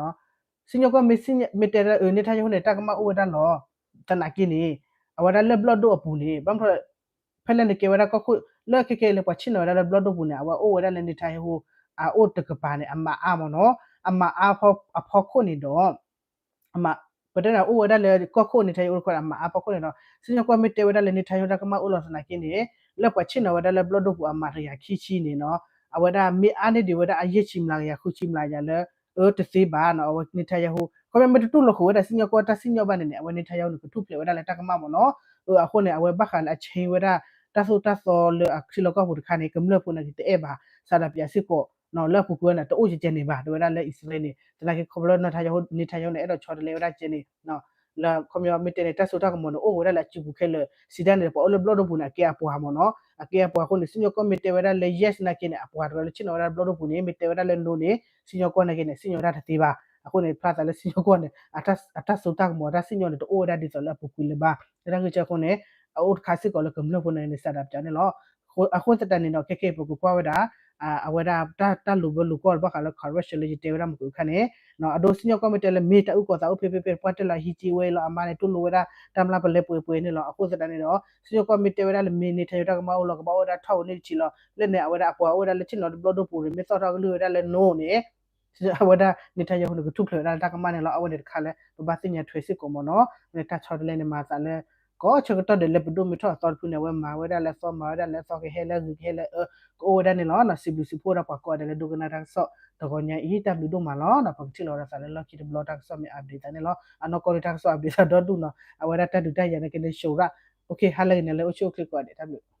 စံၣ်ညီၣ်ကွီၢ်မ့ၢ်တဲလၢ Netanyahu န့ၣ် တၢ်ကမၣ်အိၣ်ဝဲဒၣ်လီၤ. သနာ်က့န့ၣ် အဝဲဒၣ်လၢဘျီၣ်ဒိၣ်အပူၤန့ၣ် ဘၣ်မနုၤ ဖဲလၢနကဲဝဲဒၣ်ကီၢ်ခိၣ် လၢခဲခဲအံၤလၢပှၤဆ့ၣ်နီၤဝဲဒၣ်လၢဘျီၣ်ဒိၣ်ပူၤန့ၣ် အဝဲအိၣ်ဝဲဒၣ်လၢ Netanyahu အအိၣ်တကပၤန့ၣ် အမၤအါမ့ၢ်နီၤ အမၤအါအဖီခိၣ်န့ၣ်ဒီး အမၤ ပတဲန့ၣ် အိၣ်ဝဲဒၣ်လၢကီၢ်ခိၣ် Netanyahu တခီန့ၣ် အမၤအါဖီခိၣ်န့ၣ်ဒီး စံၣ်ညီၣ်ကွီၢ်မ့ၢ်တဲဝဲဒၣ်လၢ Netanyahu တၢ်ကမၣ်အိၣ်လီၤသနာ်က့န့ၣ် လၢပှၤဆ့ၣ်နီၤဝဲဒၣ်လၢဘျီၣ်ဒိၣ်ပူၤအမၤတကယၤခံဆံန့ၣ်နီၤ အဝဲဒၣ်မ့ၢ်အါန့ၢ်ဒံးဝဲဒၣ်အယဲၢ်ဆံမျးကယၤ ဃုဆံမျးကယၤလၢ အၢ တသ့ဘၣ်နီၤ အဝဲ Netanyahu ခီဖျိမ့ၢ်တတူၢ်လိာ်ဃုာ်ဝဲဒၣ်စံၣ်ညီၣ်ကွီၢ်တၢ်စံၣ်ညီၣ်ဘၣ်န့ၣ်န့ၣ် အဝဲ Netanyahu န့ၣ်ကထူၣ်ဖျဲးဝဲဒၣ်လၢတၢ်ကမၣ်မ့ၢ်နီၤ အဃိန့ၣ် အဝဲဘၣ်ဃးလၢအ change ဝဲဒၣ် တၢ်သိၣ်တၢ်သီလၢအထံလီၢ်ကီၢ်ပူၤတခါန့ၣ် ကမျၢၢ်ဖိန့ၣ်ကတအဲၣ်ဘၣ် စးဒၣ်ပၠးစ့ၢ်ကီး လၢအပူၤကွံာ်န့ၣ် တအိၣ်ကဲကဲန့ၣ်ဘၣ် တဲဝဲဒၣ်လၢအံၣ်စရ့လးန့ၣ် သနာ်က့ခီဖျိလၢ Netanyahu န့ၣ် အဲၣ်ဒိးဆီတလဲဝဲဒၣ်ကဲန့ၣ် လၢခီပညီမ့ၢ်တဲန့ၣ် တၢ်စိတၢ်ကမီၤန့ၣ် အိၣ်ဝဲဒၣ်လၢအစုပူၤခဲလၢာ် စံးတၢ်န့ၣ် ပှၤအိၣ်လၢဘျီၣ်ဒိၣ်ပူၤန့ၣ် အကဲအပှၤမ့ၢ်နီၤ အကဲအပှၤအဃိန့ၣ် စံၣ်ညီၣ်ကွီၢ်မ့ၢ်တဲဝဲဒၣ်လၢ yes နာ်က့န့ၣ် အပှၤတဂၤလၢဆ့ၣ်နီၤဝဲဒၣ်ဘျီၣ်ဒိၣ်ပူၤန့ၣ် မ့ၢ်တဲဝဲဒၣ်လၢ no န့ၣ် စံၣ်ညီၣ်ကွီၢ်နာ်က့န့ၣ် စံၣ်ညီၣ်ဝဲဒၣ်တသ့ဘၣ် အဃိန့ၣ် ဖျါသးလၢစံၣ်ညီၣ်ကွီၢ်န့ၣ် အတၢ်စိတၢ်ကမီၤတၢ်စံၣ်ညီၣ်န့ၣ် တအိၣ်ဝဲဒၣ်ဒ်သိးလၢအပူၤကွံာ်လၢၤဘၣ် လၢတၢ်ဂ့ၢ်ကဲအဃိန့ၣ် အအိၣ်တခါစ့ၢ်ကီးလၢကမျၢၢ်ဖိန့ၣ်န့ၣ် စးဒၣ်ပၠးန့ၣ်လီၤ အဃိသတးန့ၣ်ဒီး ခဲခဲအံၤပကကွၢ်ဝဲဒၣ် အဝဲဒၣ်တၢ်လိာ်ဘၢလိာ်ကွီၢ်ဘၣ်ဃးလၢ corruption လၢယတဲဝဲဒၣ်မုၢ်ကခါန့ၣ် အဒိစံၣ်ညီၣ်ကွီၢ်မ့ၢ်တဲလၢမ့ၢ်တၢ်အုၣ်ကီၤသးအိၣ်ဖဲဖဲဖဲ ပှၢ်တဲလီၤဟံးက့ဝဲလီၤ အမါန့ၣ် တူၢ်လိာ်ဝဲဒၣ်တၢ်မျၢ်ပလဲပှဲၤပှဲၤန့ၣ်လီၤ အဃိသတးန့ၣ်ဒီး စံၣ်ညီၣ်ကွီၢ်မ့ၢ်တဲဝဲဒၣ်လၢမ့ၢ် Netanyahu တၢ်ကမၣ်အိၣ်လီၤ ကဘၣ်အိၣ်ဝဲဒၣ်ထီၣ်ဧိၤန့ၣ်တထံးလီၤ လၢန့ၣ် အဝဲဒၣ်အပှၤအိၣ်ဝဲဒၣ်လၢဆ့ၣ်နီၤတဘျီၣ်ဒိၣ်ပူၤန့ၣ် မ့ၢ်သီၣ်ထီၣ်ကလုၢ်ဝဲဒၣ်လၢ no န့ၣ် အဝဲဒၣ် Netanyahu န့ၣ် ကထူၣ်ဖျဲးဝဲဒၣ်လၢတၢ်ကမၣ်န့ၣ်လီၤ အဝဲန့ၣ်တခါလၢ ပဘၣ်သ့ၣ်ညါထွဲစ့ၢ်ကီးမ့ၢ်နီၤ တၢ်ဆီတလဲန့ၣ်မၤသးလၢ ကိးဆၢကတီၢ်ဒီးလၢပဒိၣ်မ့ၢ်ထီၣ်အသီတဖုန့ၣ် အဝဲမၤဝဲဒၣ်လၢအသီ မၤဝဲဒၣ်လၢအသီ ကဟဲလၢအဂ့ၤ ကဟဲလၢအအၢ ကအိၣ်ဝဲဒၣ်န့ၣ်လီၤ စံးဘျုးစံးဖှိၣ်ဒၣ်ပှၤကိးဂၤဒဲးလၢဒိကနၣ်တၢ်ကစီၣ် တဂီၤညါအံၤ တၢ်ဘျုးဒိၣ်မးလီၤ ပကထံၣ်လိာ်ဝဲဒၣ်သးလၢလီၢ်ခံတဘျီတၢ်ကစီၣ်မ့ၢ် update သးန့ၣ်လီၤ အနီၢ်ကီၢ်ဒုးတၢ်ကစီၣ် update သးဒီဒူၣ်နီၤ အဝဲဒၣ်တၢ်ဒုးတၢ်ယၤန့ၣ်က့န့ၣ် ရှုံးရ okay ဟါလၢဂ့ၤန့ၣ်လၢအိၣ်ဆူၣ်အိၣ်ချ့ကိးဂၤဒဲး တၢ်ဘျုး